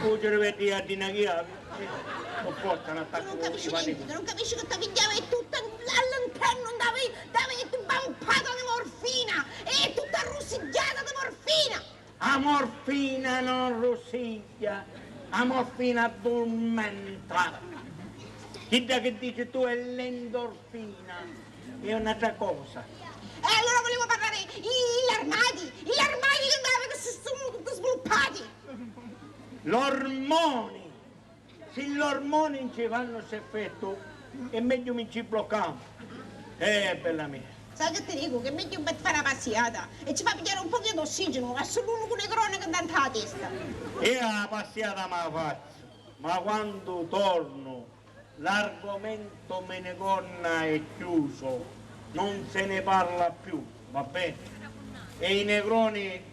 Cuciri per dia a dinaghiavi, non porta un attacco di panico. Tu non capisci niente, tu non capisci che ti pigliava e tutto all'interno andavi, andavi vampata di morfina e tutta arrussigliata di morfina! A morfina non russigghia, a morfina addurmenta. Chidda che dici tu è l'endorfina, è un'altra cosa. E allora volevo parlare i, i, l'armadi, i l'armadi che andava che si sono tutti sviluppati. L'ormoni. Si l'ormoni non ci fanno ss'effettu, è megghiu mi ci bloccamu. Eh, bella mia. Sai che ti dico? Che è meglio per fare una passeggiata e ci fa pigliare un pochino d'ossigeno, ma solo uno con le croniche dentro la testa. Io la passeggiata me la faccio, ma quando torno l'argomento Menegonna è chiuso, non se ne parla più. Va bene. E i negroni,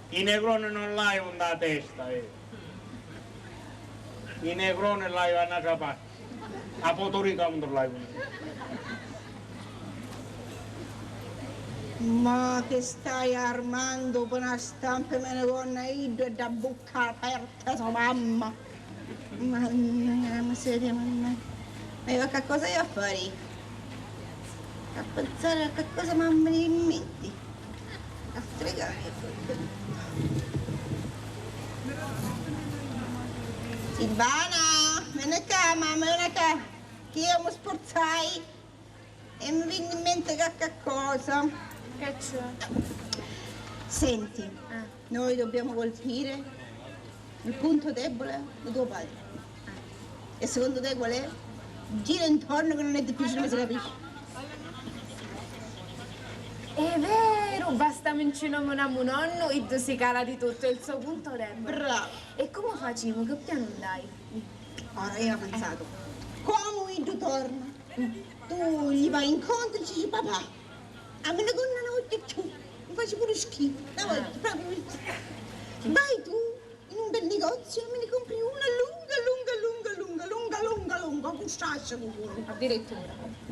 i negroni non l'haiu nta testa, eh. I negroni l'haiu a n'atra parti. A Porto Rico non l'haiu. Ma che stai armando per una stampa, Menegonna, iddu è da bucca aperta, so mamma. Mamma mia, miseria, mamma mia. Ma io qualcosa io a fare? A pensare a qualcosa mi veni in mente. A stregare. Silvana, vieni qua, mamma, vieni qua. Che io mi sforzai. E mi veni in mente qualche cosa. Che c'è? Senti, eh, noi dobbiamo colpire il punto debole di tuo padre. Eh. E secondo te qual è? Gira intorno che non è difficile, ma si capisce. È vero, basta mi ncinnominamu nonnu, iddu si cala di tutto, è il suo punto debole. Bravo. E come facciamo? Che piano dai? Ora io ho pensato, come iddu torna? Tu gli vai incontro e ci dici: "Papà, a me la gonna non voglio più, mi face pure schifo, la voglio proprio." Vai tu in un bel negozio e me ne compri una lunga, lunga, lunga, lunga, lunga, lunga, lunga, cu strascia cu puru. Addirittura.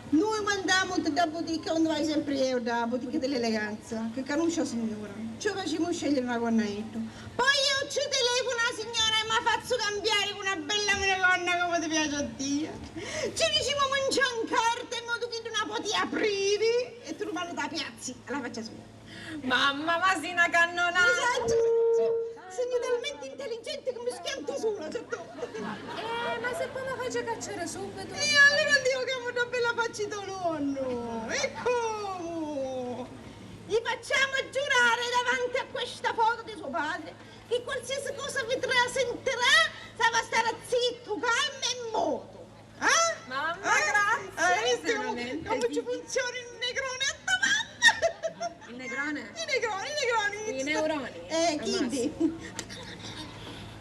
Noi mandamu nta dda butica unni vai sempri eu, dda butica dell'eleganza, che canusci a signora. Ci facimu scegliere una gonna a iddu. Poi eu ci telefono a signora e ma fazzu cambiare cu una bella menegonna come ti piace a tia. Ci dicimu mancià in carta in modo che non la poti apriri e tu lu mannu ta piazzi alla faccia sua. Mamma, ma si na cannonata! Esatto! Sugnu talmenti intelligenti che mi schiantu sula, certo! Eh, ma se poi mi faci cacciare subito? E allora Dio che amu na bella facci to nonnu! E comu? Gli facciamo giurare davanti a questa foto di suo padre che qualsiasi cosa vedrà, sentirà, s'ava stare zitto, calmo e muto. Ah? Mamma, ah, grazie, hai visto come, come ci funziona il negrone a tua mamma? Il negrone? I negroni, i negroni. I neuroni. Eh, chi di?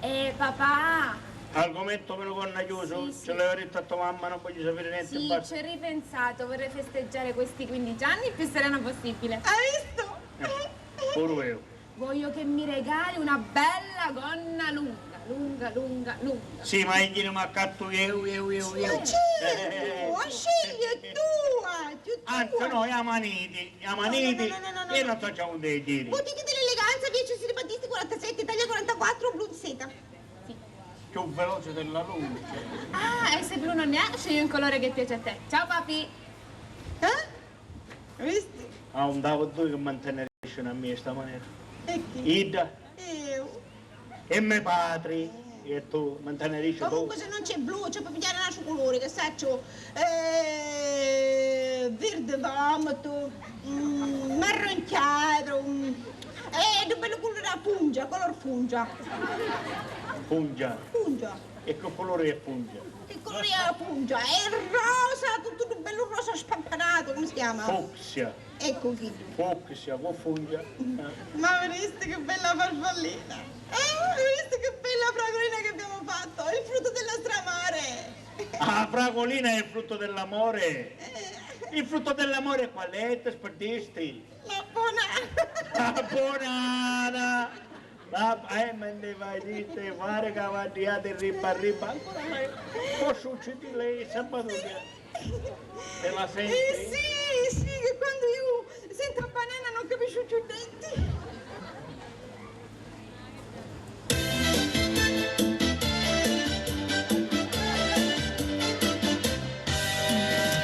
Eh, papà. Argomento menegonna chiuso, sì, sì. Ce l'avevo detto a tua mamma, non voglio sapere niente. Sì, ci ho ripensato, vorrei festeggiare questi quindici anni il più sereno possibile. Hai visto? Eh, pure io. Voglio che mi regali una bella gonna lunga, lunga, lunga, lunga. Sì, ma io mi accattu eu, eu, eu, eu. Ma certo, la scegli è tua, è tua. Anzi, no, i maniti, i maniti, no, no, no, no, no, io non so già unde dire. Bottega dell'eleganza, via Cesare Battisti quarantasette, taglia quarantaquattro, blu di seta. Sì. Più veloce della luce. Ah, e se blu non ne ha, scegli un colore che piace a te. Ciao, papi. Eh? Visti? Ah, un davo due che mantenerisci a mia sta manera. E chi? Idda. Eu. E me patri. Eh. E tu mantenerisci tu. Comunque se non c'è blu, c'è per pigliare un altro colore, che saccio, eh, verde vomito, mm, marronciato, mm, e un bello colore a pungia, color pungia. Pungia. Pungia. E che colore è pungia? Che colore è la pungia? È rosa, tutto bello rosa spampanato, come si chiama? Fucsia. Ecco chi. Fucsia, cu fungia. Ma vedete che bella farfallina? Eh, vedete che bella fragolina che abbiamo fatto? Il frutto del nostro amore. Ah, fragolina è il frutto dell'amore? Eh. Il frutto dell'amore qual è? Ti spartisti? La bonana! La bonana! La, eh, ma ne vai dite, guarda che va di riba riba, ancora lei, può succedere lei, sabato che te la senti? Eh, sì, sì, che quando io sento la banana non capisco più niente.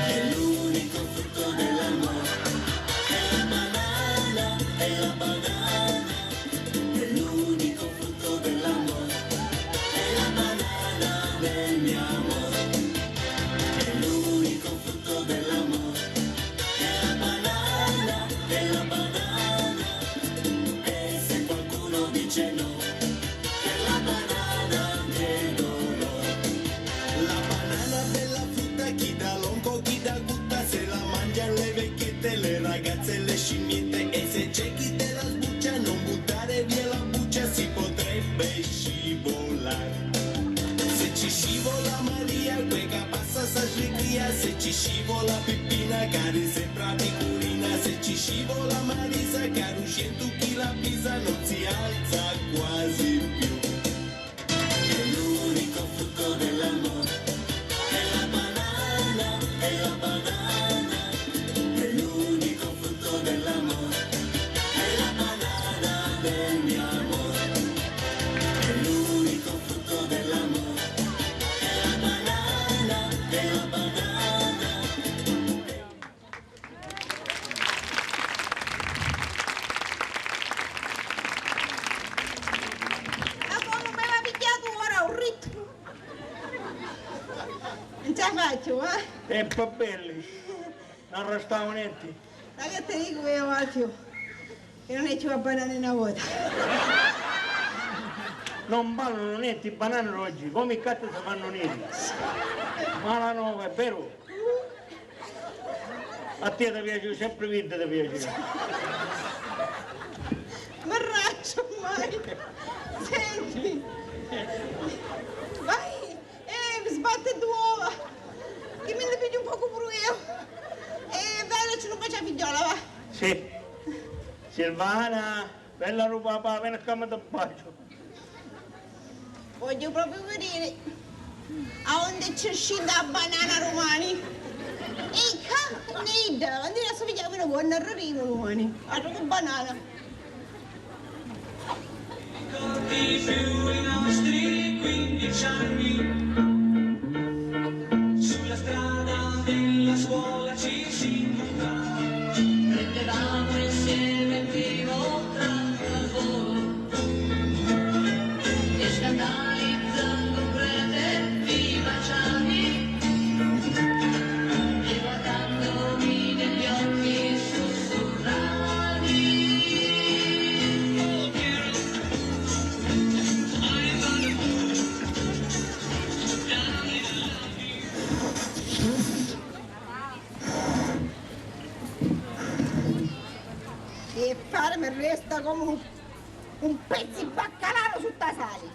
È l'unico frutto dell'amore, è la banana, è la banana, è l'unico frutto dell'amore, è la banana del mio amore, è l'unico frutto dell'amore, è la banana, è la banana, e se qualcuno dice no, per la banana anche dolore. La banana bella frutta, chi dà lonco, chi dà gutta, se la mangia le vecchiette, le ragazze e le scimmiette, e se c'è chi te la sbuccia, non buttare via la buccia, si potrebbe scivolare. Se ci scivola Maria, quei ca passa sa sricria, se ci scivola Pippina, cari sempre a picurina, se ci scivola Marisa, caru scientu chi la pisa non si alza quasi più. È l'unico frutto dell'amore, è la banana, è la banana, è l'unico frutto dell'amore, è la banana del mio amore, è l'unico frutto dell'amore, è la banana, è la banana. Ma comu mi l'ha pigghiatu ora un ritmu? Non ce la faccio, eh? Tempo belli, non restava niente. Ma che ti dico io, Matteo? Che non è più a banana una vota. Non valgono niente i banani oggi, come i catti si fanno neri. Malanova, è vero? A te ti piace, sempre vinto ti piace. Marraccio ormai. Senti. Vai. Eh, mi sbatte due uova. Che mi ne piglio un poco pure io. Eh, dai, ci lo bacio a figliola, va. Sì. Silvana, bella roba, va, vieni qua, mi ti bacio. Voglio proprio vedere a onde ci scinde a banana domani. E ca, nidda, quando io adesso vediamo una buona arrivo domani. Altro che banana. Ricordi più i nostri quindici anni, sulla strada della scuola ci si incontrava, prendevamo insieme il primo tram al volo e scandalizzando un prete ti baciavi e guardandomi negli occhi sussurravi. E fare mi resta come un, un pezzo di baccalà sotto a sali.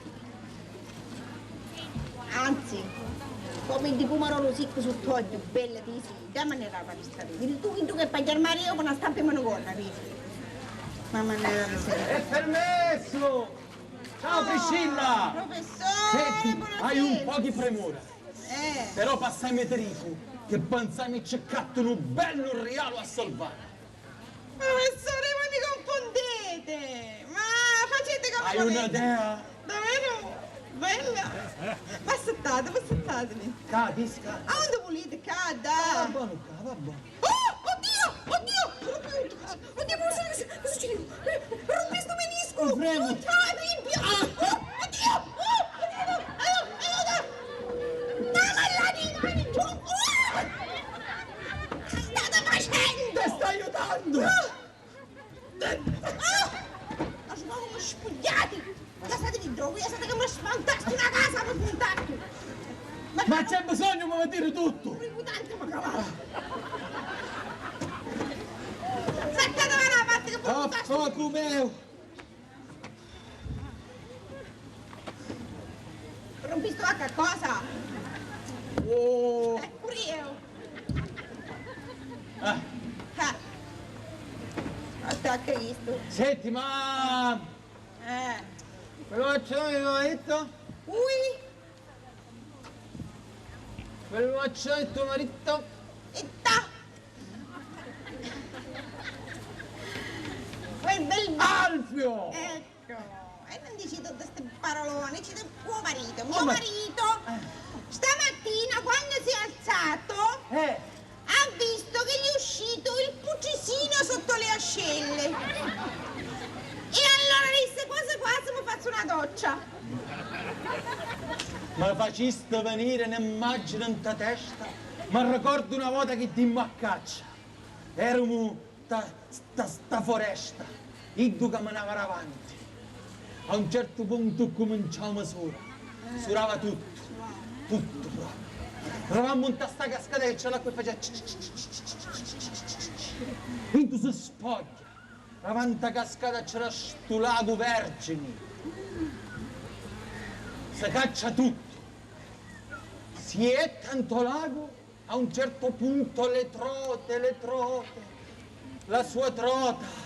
Anzi, come di pumaroru siccu sotto ogghiu, bella di sì, dammi la pista tu. Vidi tu, vidi tu che paghi armadio con una stampa in mano gonna, vidi. Mamma mia, la miseria. È permesso! Ciao, Priscilla! Professore, senti, hai un po' di premura. Eh. Però passami ti dico che pensami ci accatto un bello regalo a salvare. Professore, ma mi confondete! Ma facete come volete! Hai un'idea? Davvero? Bella! Passattate, passattatemi! Ca, disca! A onde vulite? Ca, da! Ah, va bonu, ca, va bonu. Oh! Oddio! Oddio! Oddio, cosa, cosa succede? Rompi sto menisco! Un freno! Oh, ciao, Bibbia! Ah! Oh, oddio! Oh, aiuto! Aiuto! Aiuto! Dai, dai, dai, dai, giù! Oh! Che state facendo? Ti sto aiutando! Ah! Ah! Ma sono come spugliati! Ma lasciatemi dentro, voi sapete che mi sfantasti una casa per sfantasti! Ma c'è bisogno di dire tutto! Pure i mutanti mi cavate! Saccatevene la parte che voi sfantasti! A fuoco mio! Rompistu qualcosa? Oh! Eh, pure io! a Cristu. Senti, ma... Eh. Quello che c'è, che ho detto? Ui? Quello che c'è, tuo marito? Itta! Quel bel... Alfio! Ecco. E non dici tutti sti paroloni, dici tuo marito. Mio marito, eh, stamattina quando si è alzato, eh, ha visto che gli è uscito il putticino sotto le ascelle. E allora disse: "Quasi quasi mi faccio una doccia." Ma facisti venire un'immagine nta testa, m'arricordu una vota chi dimmu a caccia. Eramu sta, sta, sta foresta, iddu caminava davanti. A un certu puntu cuminciau a misura, surava tuttu, tuttu propriu. Arrivammu nta sta cascata che c'è l'acqua e faceva c-, c-, c-, iddu si spogghia. Davanti a cascata c'era stu lagu vergini. Si caccia tuttu. Si jetta nto lagu. A un certo punto le trote, le trote, la sua trota.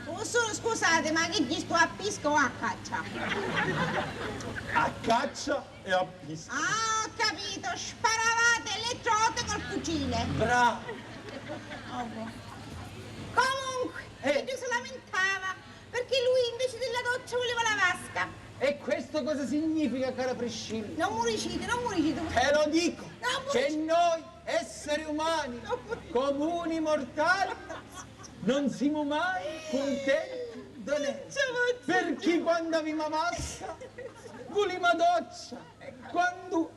Oh, su-, scusate, ma chi ci sto, a pisca o a caccia? A caccia e a pisca. Ah, ho capito, sparavate le trote col fucile. Bravo. Ovvio. Comunque, eh, Gigio si lamentava perché lui invece della doccia voleva la vasca. E questo cosa significa, cara Priscilla? Non mu dicite, non mu dicite. Te lo dico, non mu che dicite, noi esseri umani, non mu dicite, comuni mortali, non siamo mai contenti di niente. Non ce la faccio più. Perché quando avevamo la vasca, volevamo la doccia. Quando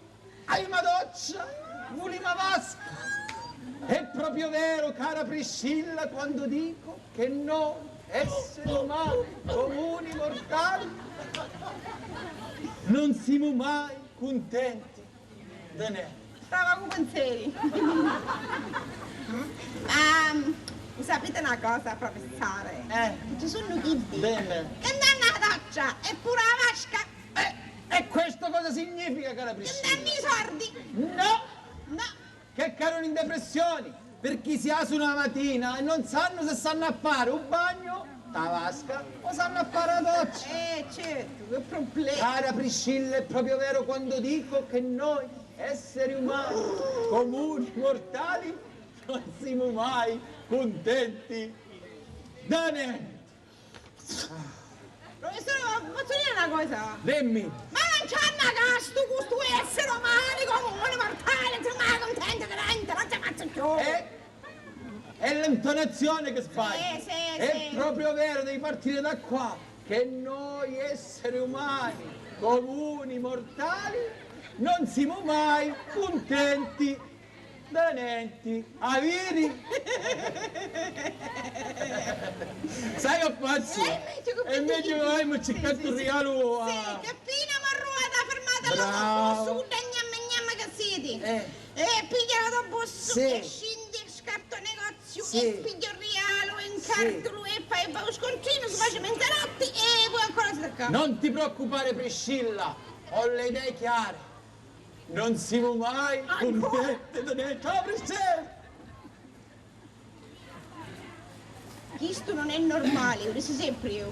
Hai una doccia? Vulimu a vasca! È proprio vero, cara Priscilla, quando dico che noi, esseri umani, comuni mortali, non siamo mai contenti di niente. Stava cu pinseri. Ma, mm, sapete una cosa, professore? Eh. Ci sono chiddi, bene, che non hanno la doccia e pure la vasca. Eh, e questo cosa significa, cara Priscilla? Che danno i sordi. No! No! Che cadunu in depressioni, perché si alzano la mattina e non sanno se sanno a fare un bagno, la vasca, o sanno a fare la doccia. Eh, certo, che problema! Cara Priscilla, è proprio vero quando dico che noi, esseri umani, comuni mortali, non siamo mai contenti da niente. Professore, ma posso dire una cosa? Dimmi. Ma non c'hanno casto cu stu essere umano, comune, mortale, non sono mai contento di niente, non ce faccio più. Eh? È l'intonazione che sbaglia. Sì, sì, sì. È proprio vero, devi partire da qua, che noi esseri umani, comuni, mortali, non siamo mai contenti. Da nenti, a viri? Sai che faccio? Eh, invece che... E invece vai, mi cercate un regalo, ah. Sì, che appena mi arruata fermata all'autobus, brava, guarda, gnamma gnamma che siete. Eh. E piglia l'autobus, sì, e scende, scarta il negozio, sì, e piglia il regalo, e incartalo, sì, e fa, e fa lo scontrino, si face mezanotte e poi ancora si tocca. Non ti preoccupare, Priscilla, ho le idee chiare. Non siamo mai contenti di niente. Ciao, Priscilla! Chistu non è normale, lo dico sempre io.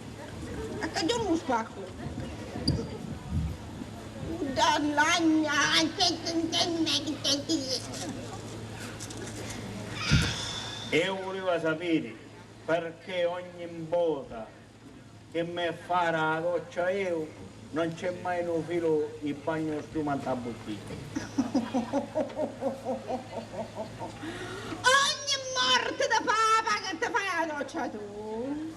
A cagione un spacco. Dall'agna. Eu vuliva sapiri perché ogni vota che m'è fari a doccia eu, non c'è mai nu filu i bagnu schiuma nta buttigghia. Ogni morte di papa che ti fai a doccia tu,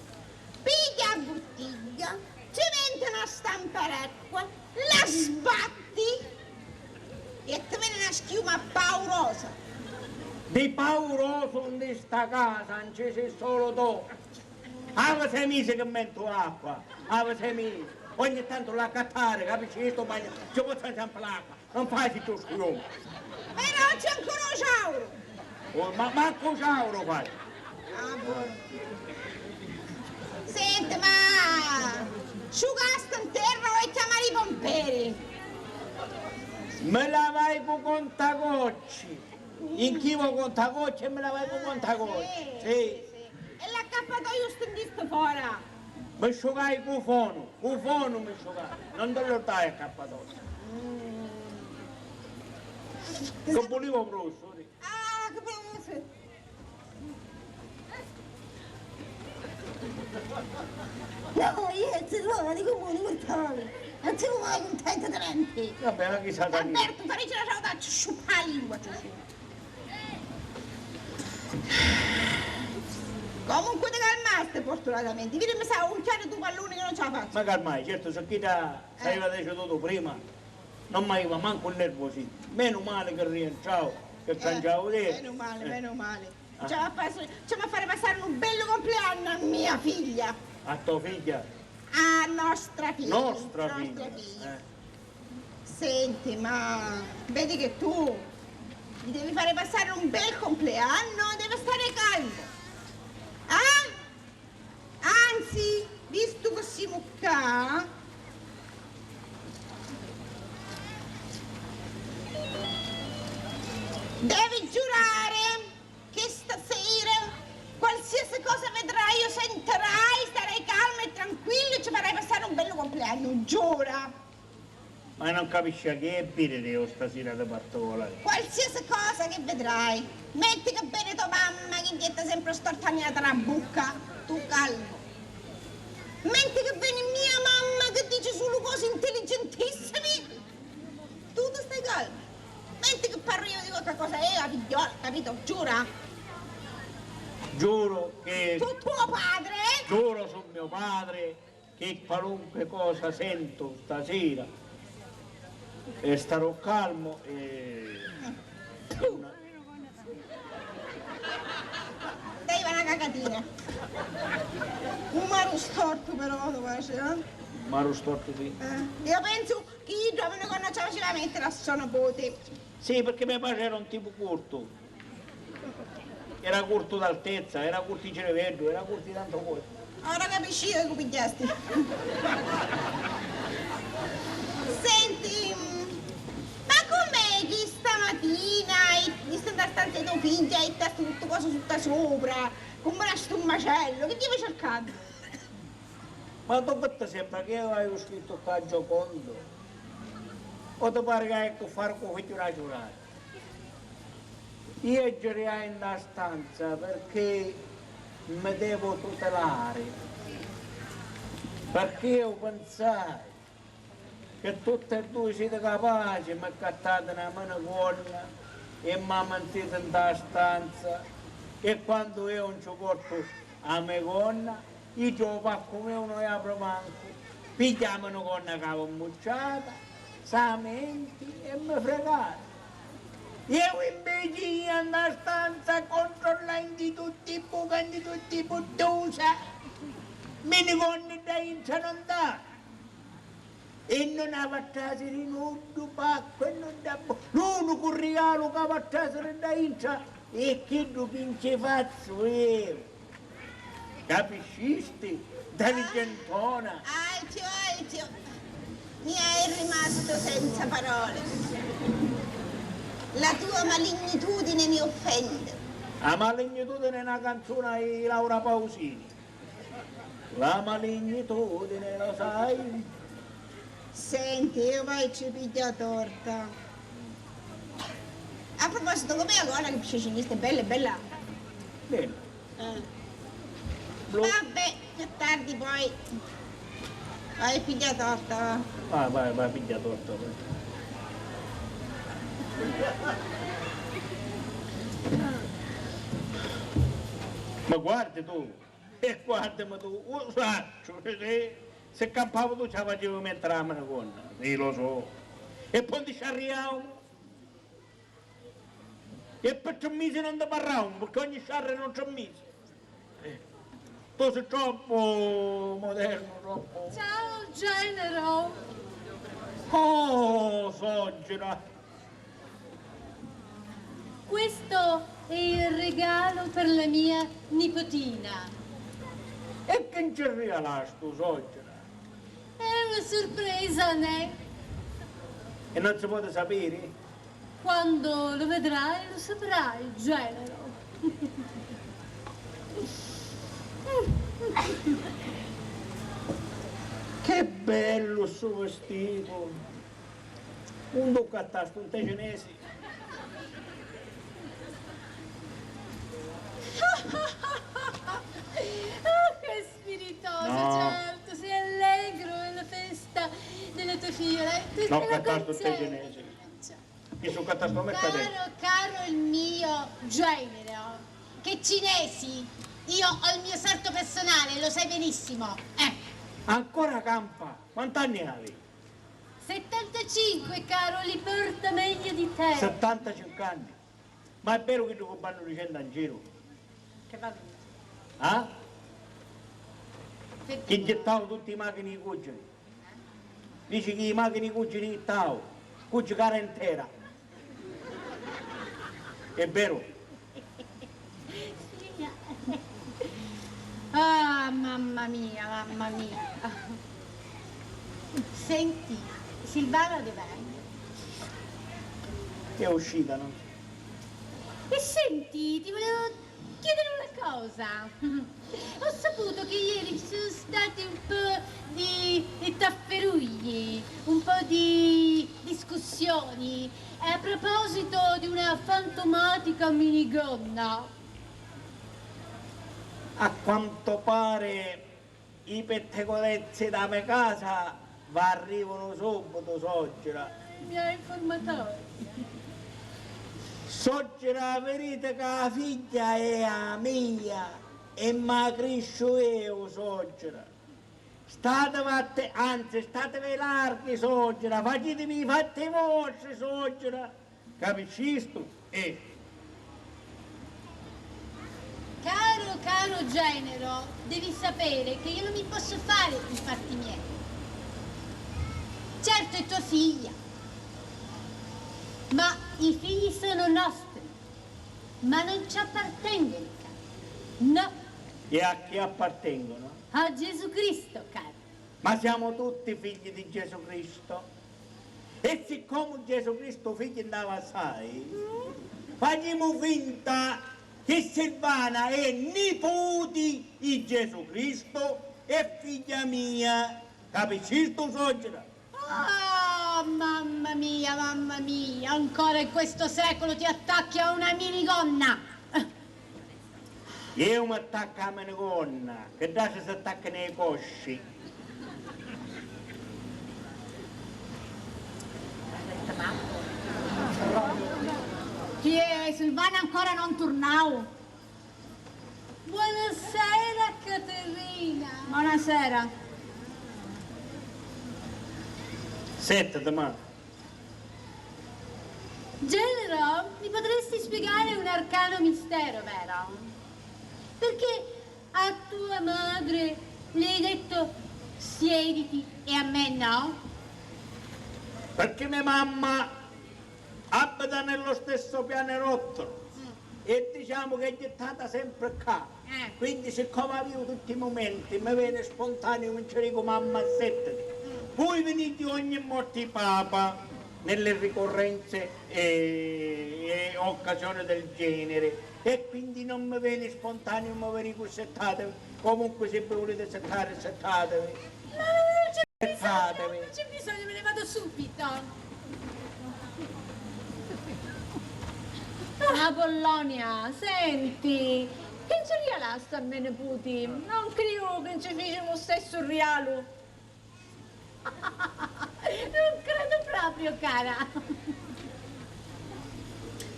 pigli a buttigghia, ci metti na stampa d'acqua, la sbatti e ti veni na schiuma paurosa. Di paurosu nti sta casa nci si sulu tu. Havi sei misi chi mettu l'acqua, havi sei misi. Ogni tantu l'accattari, capisci? Chistu bagnu, ci pozzu sempre l'acqua, non fai cchiù schiuma. Però c'è ancora u ciauru. Oh, ma mancu u ciauru fai. Ah, buono. Senti, ma sciucasti in terra o vuoi chiamare i pomperi? Mi lavai cu contagocci. Inchivu contagocci e mi lavai cu contagocci. Sì, sì. E Scappatoiu stintisti fora! Mi sciucai cu fonu, cu fonu mi sciucai, non ti lu dai a scappatoiu. Mm. Che vulivu, prufissuri? Ah, che vulivu? No, io ci sono, dico, buoni mortali, non ci vuoi contento di niente. Vabbè, ma chi sa. Alberto, farici la ciautaccia, sciuppa la lingua, tu. Comunque ti calmasti fortunatamente. Vidi, mi sa un chiaro tu pallone che non ce la faccio. Ma calmai, certo, se chidda s'aveva deciduto prima, non m'aveva manco nervosito. Meno male che rientravo, che cangiavo idea. Meno male, meno male. Ci va a pass-, ci va a fare passare un bello compleanno a mia figlia. A tua figlia? A nostra figlia. Nostra figlia. Nostra figlia. Eh. Senti, ma vedi che tu gli devi fare passare un bel compleanno, deve stare calmo. Ah? Anzi, visto che siamo qua, devi giurare che stasera qualsiasi cosa vedrai o sentirai, starai calmo e tranquillo e ci farai passare un bello compleanno, giura! Ma non capisci chi è birra stasera di particolare? Qualsiasi cosa che vedrai. Metti che veni tua mamma che jetta sempre storta niata la bucca, tu calmo. Metti che veni mia mamma che dice solo cose intelligentissime, tu ti stai calmo. Metti che parlo io di qualche cosa, eh, la figliola, capito? Giura. Giuro che... Su tuo padre? Giuro su mio padre che qualunque cosa sento stasera, eh, starò calmo e... Dai, va una cacatina. Un maru stortu però, tu piaci, eh? Maru stortu, sì. Eh, io penso che io giovane quando ce la faceva mettere a sua nipote. Sì, perché mio padre era un tipo corto. Era corto d'altezza, era corto di cervello, era corto di tante cose. Ora capisci io che pigghiasti. Senti, ma com'è che stamatina hai visto nella stanza di tua figlia e t'ha tutto cosa sotto sopra? Come era stu macello? Che ti cercando? Ma tu che ti sembra che io haiu scrittu ccà Giocondo? O ti pari ca eccu fari cu figghiu na ciurata? Io giriai nta stanza perché mi devo tutelare, perché io pensai che tutti e dui siti capaci, mi ccattate na minigonna e ma mintiti nta stanza, e quandu io nun ci portu a me gonna, iddu u paccu meu non apri mancu, pigghiamu na gonna ca vi mmucciata, sa menti e mi fregati. Eu inveci ia nta stanza a controllai nti tutti i buca, nti tutti i puttusa, minigonni dda intra non dà. E non havi a trasiri nuddu paccu e nudda bu-, l'unicu rigalu ca havi a trasiri dda intra è chiddu chi nci fazzu eu. Capiscisti? Dalicentona. Alciu, alciu. Mi hai rimasto senza parole. La tua malignitudine mi offende. A malignitudine è na canzuna di Laura Pausini. La malignitudine, lo sai. Senti, io vai ci pigghia torta. A proposito, com'è la gonna che piscicilista? È bella, è bella? Bella. Eh. Blu. Vabbè, più tardi poi. Vai, pigghia torta, va. Vai, vai, vai, pigghia torta, vai. Ma guardi tu. E guardami tu, u sacciu, se, se campavu tu ci la facevi mettere a minigonna, sì, lo so. E poi nti sciarriamu. E per tre misi non ti parramu, perché ogni sciarra erano tre misi. Eh, tu sei troppo moderno, troppo. Ciao, genero. Oh, soggira. Questo è il regalo per la mia nipotina. E chi nci rialastu, soggira? È una sorpresa, né? E non si può sapere? Quando lo vedrai, lo saprai, genero. Che bellu stu vestitu! Unni u accattastu, nte Cinesi? Ah, che spiritoso, no. Certo, sei allegro, è la festa della tua figliola. Ti No, spero accattastu nte contento. Cinesi. Chi su accattastu a mercateddu? Caro, caro il mio genero, che cinesi? Io ho il mio sarto personale, lo sai benissimo. Eh. Ancora campa? Quant'anni havi? Settantacinque, caro, li porta meglio di te. Settantacinque anni? Ma è veru chiddu chi vannu dicennu in giru? Che vannu? Ah? Che gittau tutti i machini di cuciri. Dici chi i machini di cuciri jittau, cuci cara intera. È veru? Ah, mamma mia, mamma mia. Senti, Silvana dov'è? È uscita, no? E senti, ti volevo chiedere una cosa. Ho saputo che ieri ci sono stati un po' di, di tafferugli, un po' di discussioni a proposito di una fantomatica minigonna. A quanto pare i pettegolezzi dâ me casa v'arrivanu subbitu, socera. Mi ha informato. Socera, viditi ca a figghia è a mia e ma crisciu eu, socera. Statevi atte-, anzi, statevi larghi, socera, facitimi i fatti vostri, socera. Capiscistu? E. Caro, caro genero, devi sapere che io non mi posso fare i fatti miei. Certo, è tua figlia, ma i figli sono nostri, ma non ci appartengono, caro. No. E a chi appartengono? A Gesù Cristo, caro. Ma siamo tutti figli di Gesù Cristo. E siccomu Gesù Cristo figghi nn'ava assai, facimu finta chi Silvana è niputi i Gesù Cristo e figghia mia. Capiscistu, socera? Ah, mamma mia, mamma mia, ancora in questo secolo ti attacchi a una minigonna! Eu m'attaccu â minigonna, chi dd'àutri s'attaccanu ê cosci. Chi è, Silvana ancora non turnau? Buonasera, Caterina. Buonasera. Sèttiti, ma. Genero, mi potresti spiegare un arcano mistero, vero? Perché a tua madre le hai detto siediti e a me no? Perché me mamma abita nello stesso pianerottolo. Mm. E diciamo che è gittata sempre ccà. Eh. Quindi, siccome avevo tutti i momenti, mi vene spontaneo, mi ci dico: "Mamma, assèttati." Mm. Voi venite ogni morte di papa nelle ricorrenze e, e occasioni del genere. E quindi non mi vene spontaneo, mi vi dico: "Settatevi." Comunque, se vi volete settare, settatevi. Ma non c'è bisogno, non c'è bisogno, me ne vado subito. Apollonia, senti, chi nci rialasta a me niputi? Non criu chi nci ficimu u stessu rialu. Non credo proprio, cara.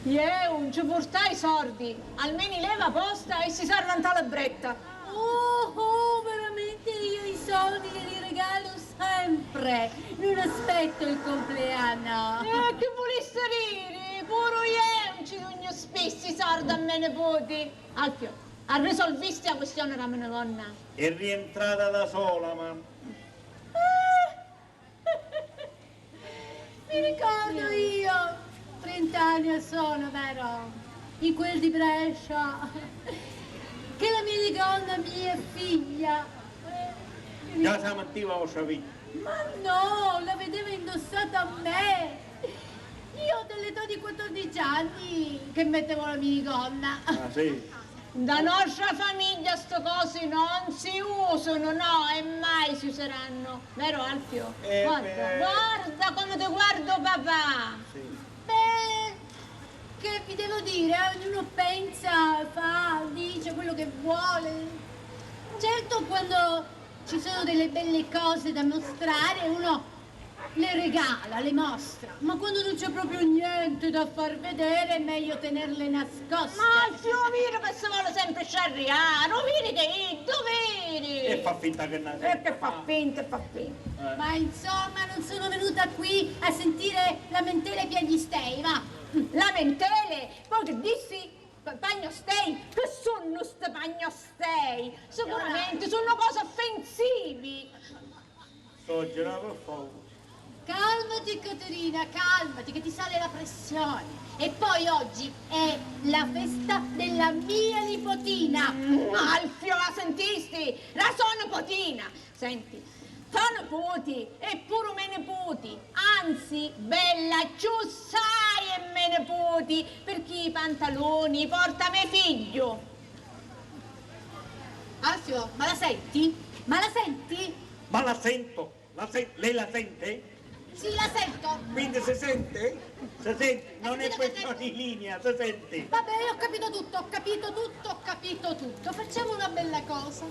Ieu nci purtai sordi, almeni leva posta e si sarva nta la bretta. Oh, oh, veramente io i soldi glieli regalo sempre, non aspetto il compleanno. Eh, chi vulissi diri? Puru ieu nci dugnu spissi sordi a me niputi. Alfio, arrisolvisti a quistioni dâ minigonna? È rientrata da sola, ma. Ah! Mi ricordo io, trenta anni or sono, vero? In quel di Brescia, che la minigonna mia figlia, eh, mi. Già sa mattiva vostra figlia? Ma no, la vedeva indossata a me. Io dall'età di quattordici anni che mettevo la minigonna. Ah, sì? Nta nostra famigghia sti cosi non si sunu, no, e mai si userannu. Vero, Alfio? Eh, guarda, beh. Guarda come ti guardo, papà! Sì. Beh, che vi devo dire, ognuno pensa, fa, dice quello che vuole. Certo, quando ci sono delle belle cose da mostrare, uno le regala, le mostra, ma quando non c'è proprio niente da far vedere è meglio tenerle nascoste. Ma Alfio, u viri che si voli sempri sciarriari, u viri che iddu, u viri! E fa finta che non... E che fa finta, e fa finta. Eh. Ma insomma, non sono venuta qui a sentire lamentele e piagnistei, va. Lamentele? Poi che dissi? Pa-, pagnostei? Che sunnu sti pagnostei? Sicuramente sunnu cosi offensivi. Soggira, per favore. Calmati, Caterina, calmati, che ti sale la pressione. E poi oggi è la festa della mia nipotina. Mm, Alfio, la sentisti? La so nipotina. Senti, to niputi è puru me niputi, anzi, bella, cchiù sai è me niputi, pirchì i pantaloni i porta me figghiu. Alfio, ma la senti? Ma la senti? Ma la sento, la sen-, lei la sente? Sì, la sento. Quindi si sente? Si sente, non è questione di linea, si sente. Vabbè, io ho capito tutto, ho capito tutto, ho capito tutto. Facciamo una bella cosa.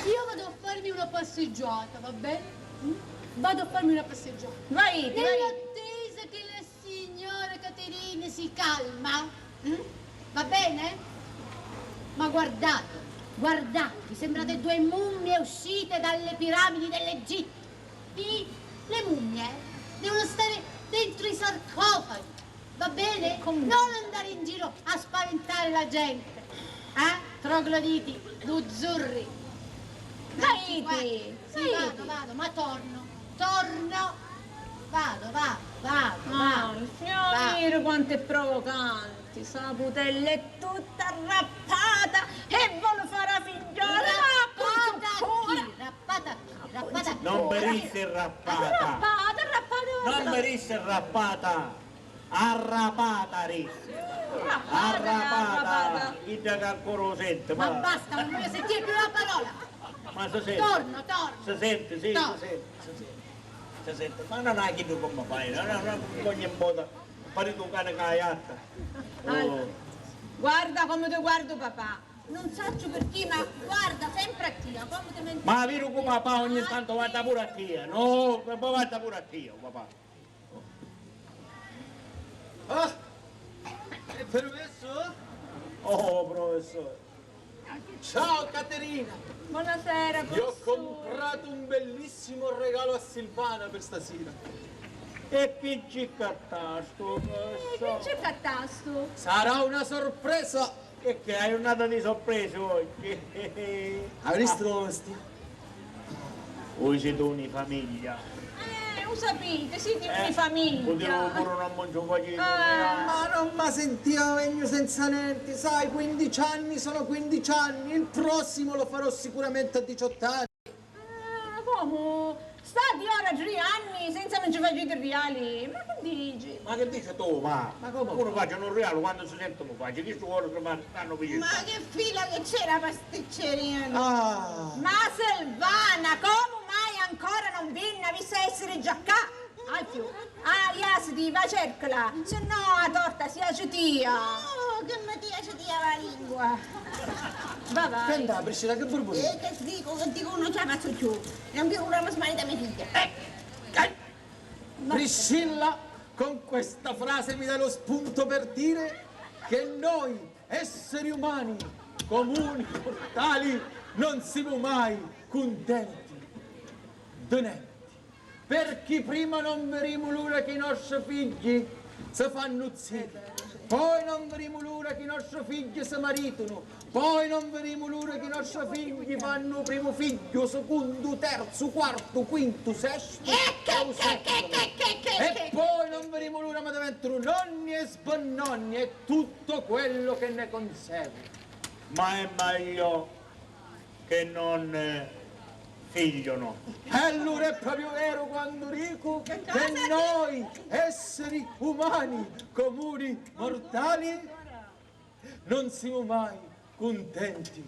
Io vado a farmi una passeggiata, va bene? Mm? Vado a farmi una passeggiata. Vai, vai. Nell'attesa che la signora Caterina si calma, mm? Va bene? Ma guardate, guardate, vi sembrate due mummie uscite dalle piramidi dell'Egitto. Sì, le mummie devono stare dentro i sarcofagi, va bene? Non andare in giro a spaventare la gente, eh? Trogloditi, buzzurri. Dai, sì, vado, vado, ma torno, torno, vado, vado, vado, vado. Ah, signori, quanto è provocante, sta putella è tutta arrappata e vuole fare la figliola. Arrappata chi? Arrappata chi? Arrappata chi? Non mi dissi arrappata. Arrappata, arrappata. Non mi dissi arrappata. Arrapata, rissi. Arrapata, arrapata. Idda ca ancora u senti, ma... Ma basta, non voglio sentire più la parola. Ma si senti? Torno, torno. Si senti, sì, si senti, si senti. Si senti. Ma non hai chiddu come fai, no, no, no, ogni vota pariti u cani ca a jatta. Oh. Guarda come ti guardo, papà. Non saccio perché, ma guarda sempre a tia, come ti... Ma viru cu papà ogni tanto guarda pure a tia, no? E poi guarda pure a tia, papà. Ah! È permesso? Oh, professore. Ciao, Caterina! Buonasera, professore. Gli ho comprato un bellissimo regalo a Silvana per stasera. E chi ci ccattastu, professore? Eh, chi ci ccattastu? Sarà una sorpresa! E che hai un'ata di sorprese oggi? Avresti lo vestito? Voi siete una famiglia. Eh, u sapiti, siti una famiglia. Putìu puru non mi nci faciti. Ma non mi sentia vegnu senza nenti, sai, quindici anni sono quindici anni, il prossimo lo farò sicuramente a diciotto anni. Ah, comu? Stati ora tri anni senza mi ci faciti riali? Ma chi dici? Ma chi dici tu, ma? Ma comu? Unu faci un rialu quannu si senti mu faci, chistu ora si fa tannu pigliu. Ma chi fila chi c'era pasticceria! Ah! Ma Silvana, comu mai ancora non vinni? Avissi a essiri già ccà! Alfiu, ah, jasiti, va cercala, se no a torta si jaci tia. No, che mi ti jaci tia la lingua. Va, va. Che nta, Priscilla, che burburi? Eh, che dico, che dico, non ce la faccio più. Non più, non mi smarita mia figlia. Eh, eh. Priscilla, con questa frase mi dai lo spunto per dire che noi, esseri umani, comuni mortali, non siamo mai contenti di niente. Pirchì prima non virimu l'ura chi i nostri figghi si fannu zii, poi non virimu l'ura chi i nostri figghi si maritunu, poi non virimu l'ura chi i nostri figghi fannu u primu figghiu, u secundu, u terzu, u quartu, u quintu, u sestu e u settimu. E poi non virimu l'ura ma diventanu nonni e sbonnonni e tutto quello che ne consegue. Ma è meglio che non, eh, figliono. E allura è proprio vero quando dico che noi, esseri umani, comuni mortali, non siamo mai contenti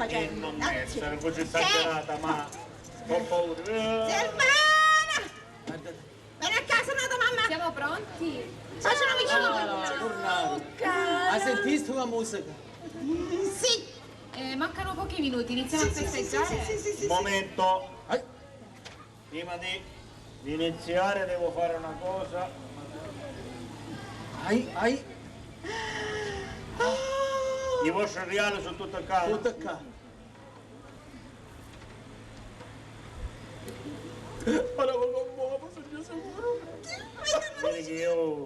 facennu. Eh, non essere così esagerata, ma ho paura. Silvana! Veni a casa, nata mamma! Siamo pronti? Facciamo vicino. Ah, tornare. Ah, sentistu la musica? Mm, sì. Eh, mancano pochi minuti, iniziamo a festeggiare. Sì, sì, sì, sì, sì, sì. Momento. Ai. Prima di, di iniziare devo fare una cosa. Ai, ai. Ah. I vostri riali sono tutti a casa. Tutto a casa. Ora vò con voi, ma sugnu sicuru. Vidi chi iu,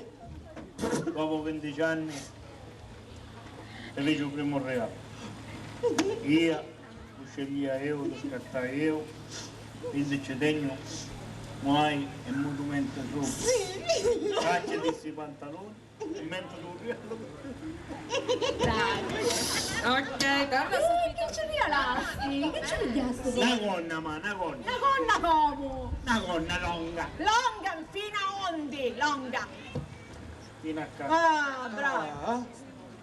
dopu vintici anni, ti fici u primu rigalu. Ia, u sceglìa iu, lu scattai iu, quindi ci tegnu, muai e mutumenti sopra. Cacci di sti pantaloni. Mentre tu riali. Dai. Ok, torna subito. Chi ci rialasti? Chi ci pigghiasti? Na gonna, ma, na gonna. Na gonna comu? Na gonna longa. Longa fino a undi? Longa. Fino a ca. Ah, bravo. Ah,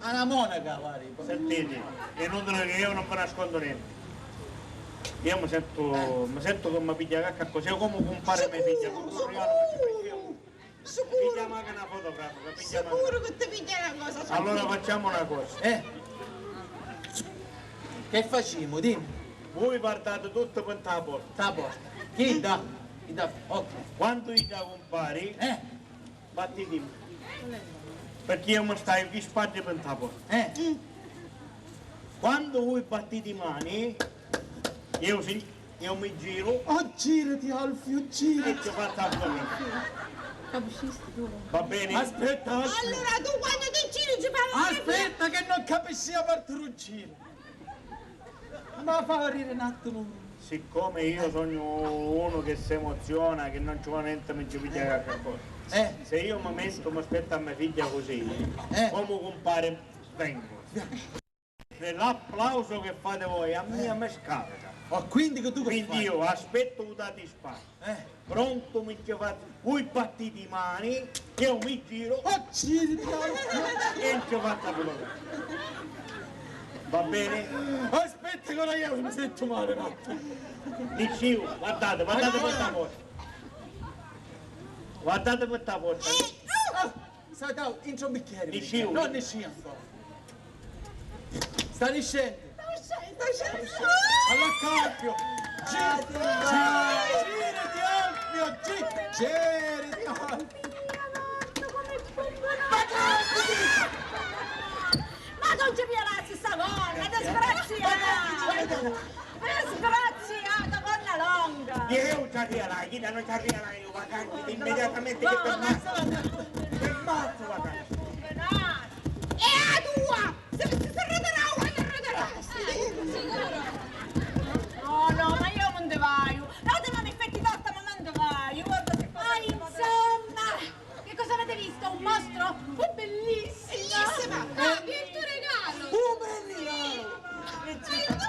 a na monaca, pari. Sentiti, è inutile che io non vi nascondo niente. Io mi sento, mi sento che mi piglia qualche cosa. Io comu cumpari me figlia, comu un rigalu che ci pigghiu. Sicuru? Pigghiamu anche na fotografica, pigghiamu anche. Sicuru che ti pigghia na cosa, sicuru. Allora facciamo una cosa. Eh. Che facciamo? Dimmi. Voi guardate tutti per la porta. La porta. Chi dà? Chi dà? Ok. Quando io compari, eh, battitemi. Perché io mi stai qui sparti per la porta. Eh. Quando voi battite i mani, io si-, Io mi giru. Oh, girati, Alfio, girati. E ci faccio a fare. Capisci tu? Va bene? Aspetta, Alfio. Allora tu quando ti giri ci fai una... Aspetta che non capisci la parte del giro. Ma fa rire un attimo. Siccome io sogno uno che si emoziona, che non ci vuole niente, mi ci piglia qualcosa. Eh. Se io mi metto, mi aspetto a mia figlia così, eh, come compare, vengo. L'applauso che fate voi a mia mi scarica. Ma quindi che tu che fai? Quindi io aspetto u dati spazio. Eh. Pronto, mi ci fate, voi battite i mani, io mi giro. Oh, girati, e ci faccio quello che... Va bene? Aspetta che ora io mi sento male, no? Dicevo, guardate, guardate questa porta. Guardate questa porta. Sai, dai, intra un bicchiere. Nisciu. No, nisciu ancora. Sta niscendu. Sta niscendu, sta niscendu. Allora, Alfio. Gi-, gi-, girati, Alfio, gi-, girati, Alfio. Ma non ci piace sta donna, disgraziata. Disgraziata, gonna longa! Iu ci arriva la china, non ci arriva la io, vacanti, immediatamente che per mazzo, per mazzo, vacanti. E a tua! Se, se, se arreterà, quando arreterà? No, no, ma io non te vaio. L'altra mi fai torta, ma non te vaio. Guarda che cosa... Ah, insomma! Che cosa avete visto? Un mostro? Fu bellissima! Bellissima! Ah, il tuo regalo! Un bel regalo! Aiuto!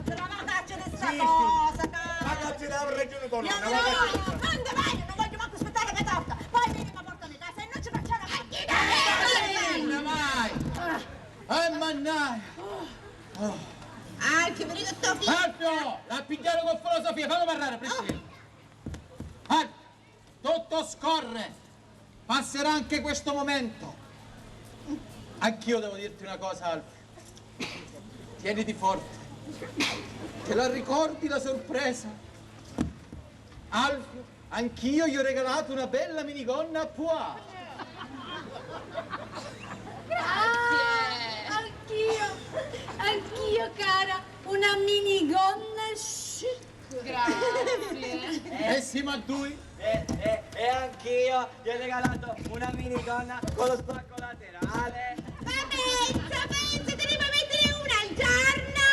Guarda, ma caccia di sta cosa, cara! Ma caccia di aver ragione tua nonna, ma caccia di... Non te vai, non voglio manco aspettare che torta! Poi vedi, ma portami a casa e non ci facciamo... Eh, mai! Eh, mannaggia! Alfio, vedi che sto figlio! Alfio! La pigliare con filosofia, fallo parlare, presidente! Alfio! Tutto scorre, passerà anche questo momento. Anch'io devo dirti una cosa, Alfio. Tieniti forte. Te la ricordi la sorpresa? Alfio, anch'io gli ho regalato una bella minigonna a Pua. Grazie. Ah, anch'io, anch'io, cara, una minigonna chic. Grazie. E siamo a due. E, e, e anch'io gli ho regalato una minigonna con lo spacco laterale. Ma pensa, pensa, te ne puoi mettere una al giorno.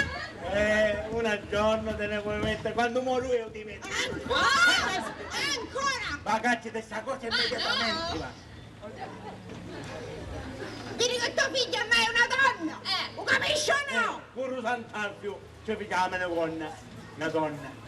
Eh, una al giorno te ne puoi mettere. Quando muoio io ti metto. Ancora? Ancora? Ma cacci di sta cosa immediatamente, va. Vedi che tua figlia ormai è una donna! Eh. Lo capisci o no? Eh, puru Sant'Alfio ci pigliava una donna, una donna.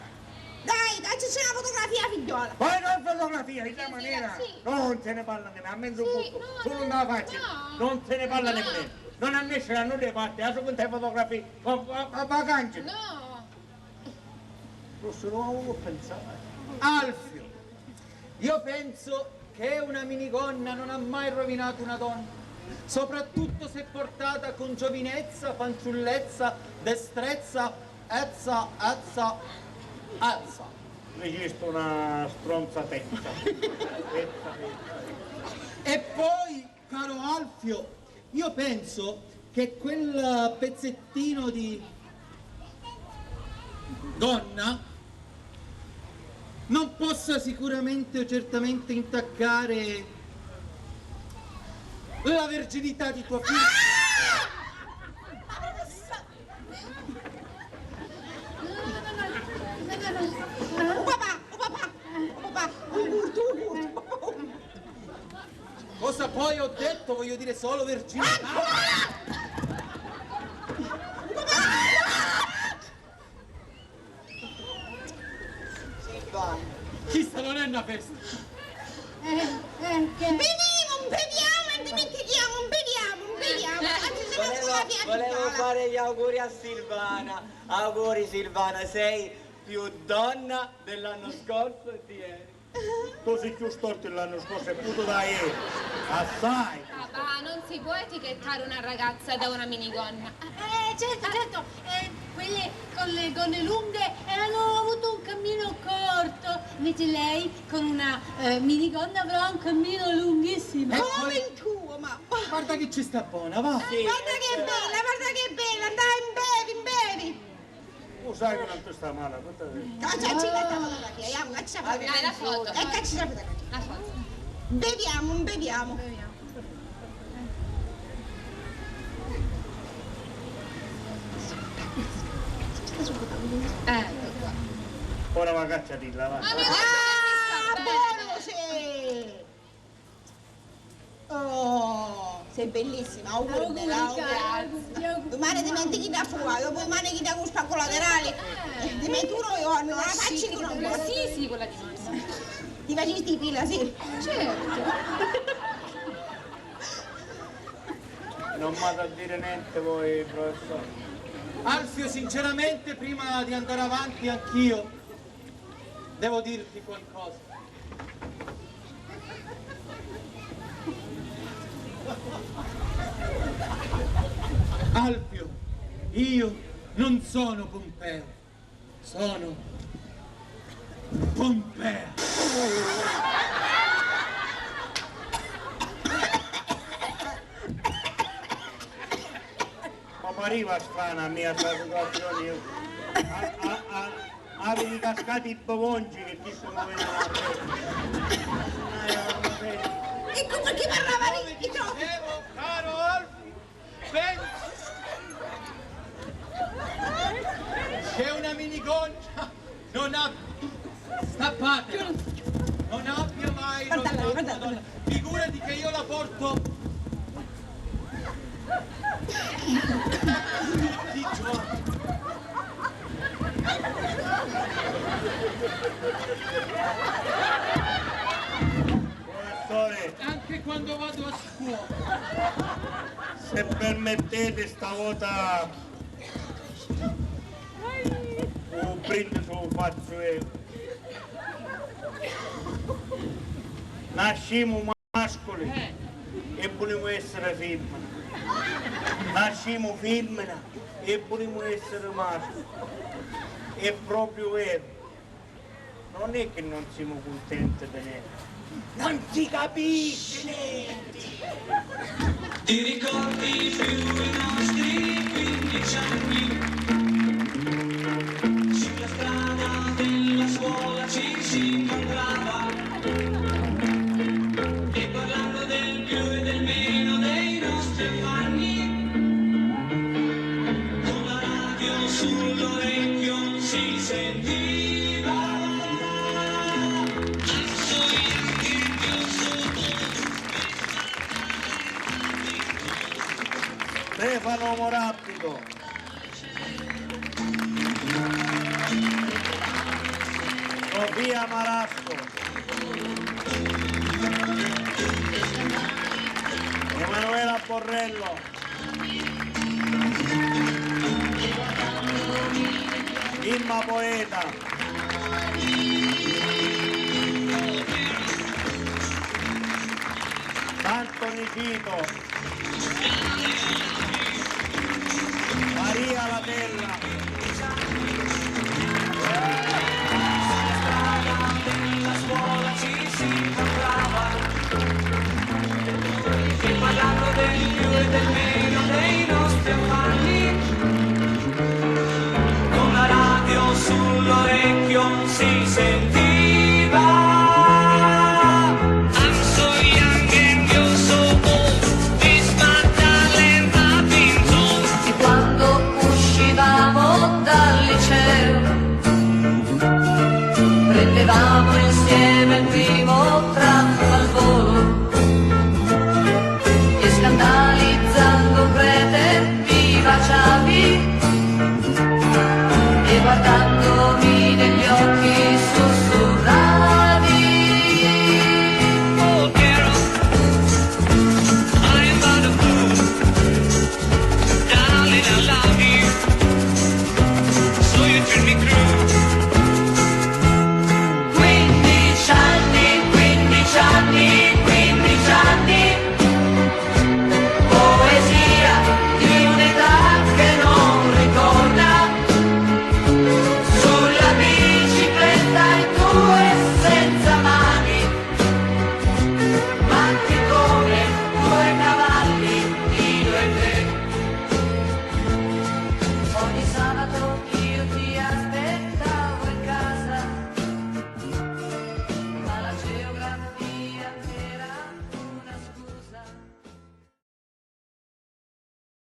Dai, dacci una fotografia, figliola! Ma non fotografia, in che maniera? Sì, sì. Non se ne parla nemmeno, a mezzo posto, no, solo una faccia, no. Non se ne parla nemmeno. Non annesce da nulla parte, adesso con te fotografie, ma, ma, ma, ma cangi. No. Forse non avevo pensato. Alfio, io penso che una minigonna non ha mai rovinato una donna, soprattutto se portata con giovinezza, fanciullezza, destrezza, ezza, ezza, ezza. Esisto una stronzatezza. Pezza, pezza, pezza. E poi, caro Alfio, io penso che quel pezzettino di donna non possa sicuramente o certamente intaccare la verginità di tua figlia. Oh papà, oh papà, oh papà, un curtu, un curtu. Cosa poi ho detto? Voglio dire solo verginità. Chista non è una festa. Eh, eh, che... Beviamo, beviamo e dimentichiamo, beviamo, beviamo. Anzi, se no... Volevo, volevo fare gli auguri a Silvana. Auguri Silvana, sei più donna dell'anno scorso e di ieri. Tu si cchiù storti l'anno scorso e puru da ieri. Assai. Papà, non si può etichettare una ragazza da una minigonna. Eh, certo, certo, eh, quelle con le gonne lunghe, eh, hanno avuto un cammino corto, invece lei con una, eh, minigonna avrà un cammino lunghissimo. Come il tuo, mamma. Guarda che ci sta buona, va. Guarda che bella, guarda che bella, dai, imbevi, imbevi. Lu sai ca non ti sta mali, aspetta. Caccia, ci mettemo la fotografia, andiamo, caccia la fotografia. Dai, la foto. E caccia la fotografia. La foto. Beviamo, beviamo. Beviamo. Ecco qua. Ora va cacciatilla, va. Ma mi... Ah, buono, sì. Oh, sei bellissima, auguri, bella, auguri. Grazie. Domani dimentichi da fua, dopodomani chi da cuspa colaterali. Eh. Dimmi tu, no, io non la faccio con... Sì, sì, quella di mano. Ti facisti i pila, sì? Certo. Non m'ha da dire niente voi, professore. Alfio, sinceramente, prima di andare avanti, anch'io devo dirti qualcosa. Alfio, io non sono Pompeo, sono Pompea. Ma pariva strana a mia sta situazioni, io. A, a, a, aviti cascati i bevonci che ti sto muovendo la testa. Ecco perché parlava di, di troppo. Dicevo, caro Alfio, pensa. C'è una minigonna. Non ab-, scappate! Non abbia mai rovinato una donna. Figurati che io la porto tutti i giorni. Professore. Anche quando vado a scuola. Se permettete, stavolta un brindisi lu fazzu io. Nascimu masculi e vulimu essiri fimmina. Nascimu fimmina e vulimu essiri masculi. È propriu veru. Non è che non siamo contenti di niente. Non si capisce niente! Ti ricordi più i nostri quindici anni? Sulla strada della scuola ci si incontrava e parlando del più e del meno dei nostri affanni, con la radio sull'orecchio si sentiva. Stefano Morabito. Sofia Marasco. Emanuela Borrello. Imma Poeta. Santo Nicito. Maria Latella. Sulla strada della scuola ci si incontrava e parlando del più e del meno dei nostri affanni, con la radio sull'orecchio si sentiva. T'amu e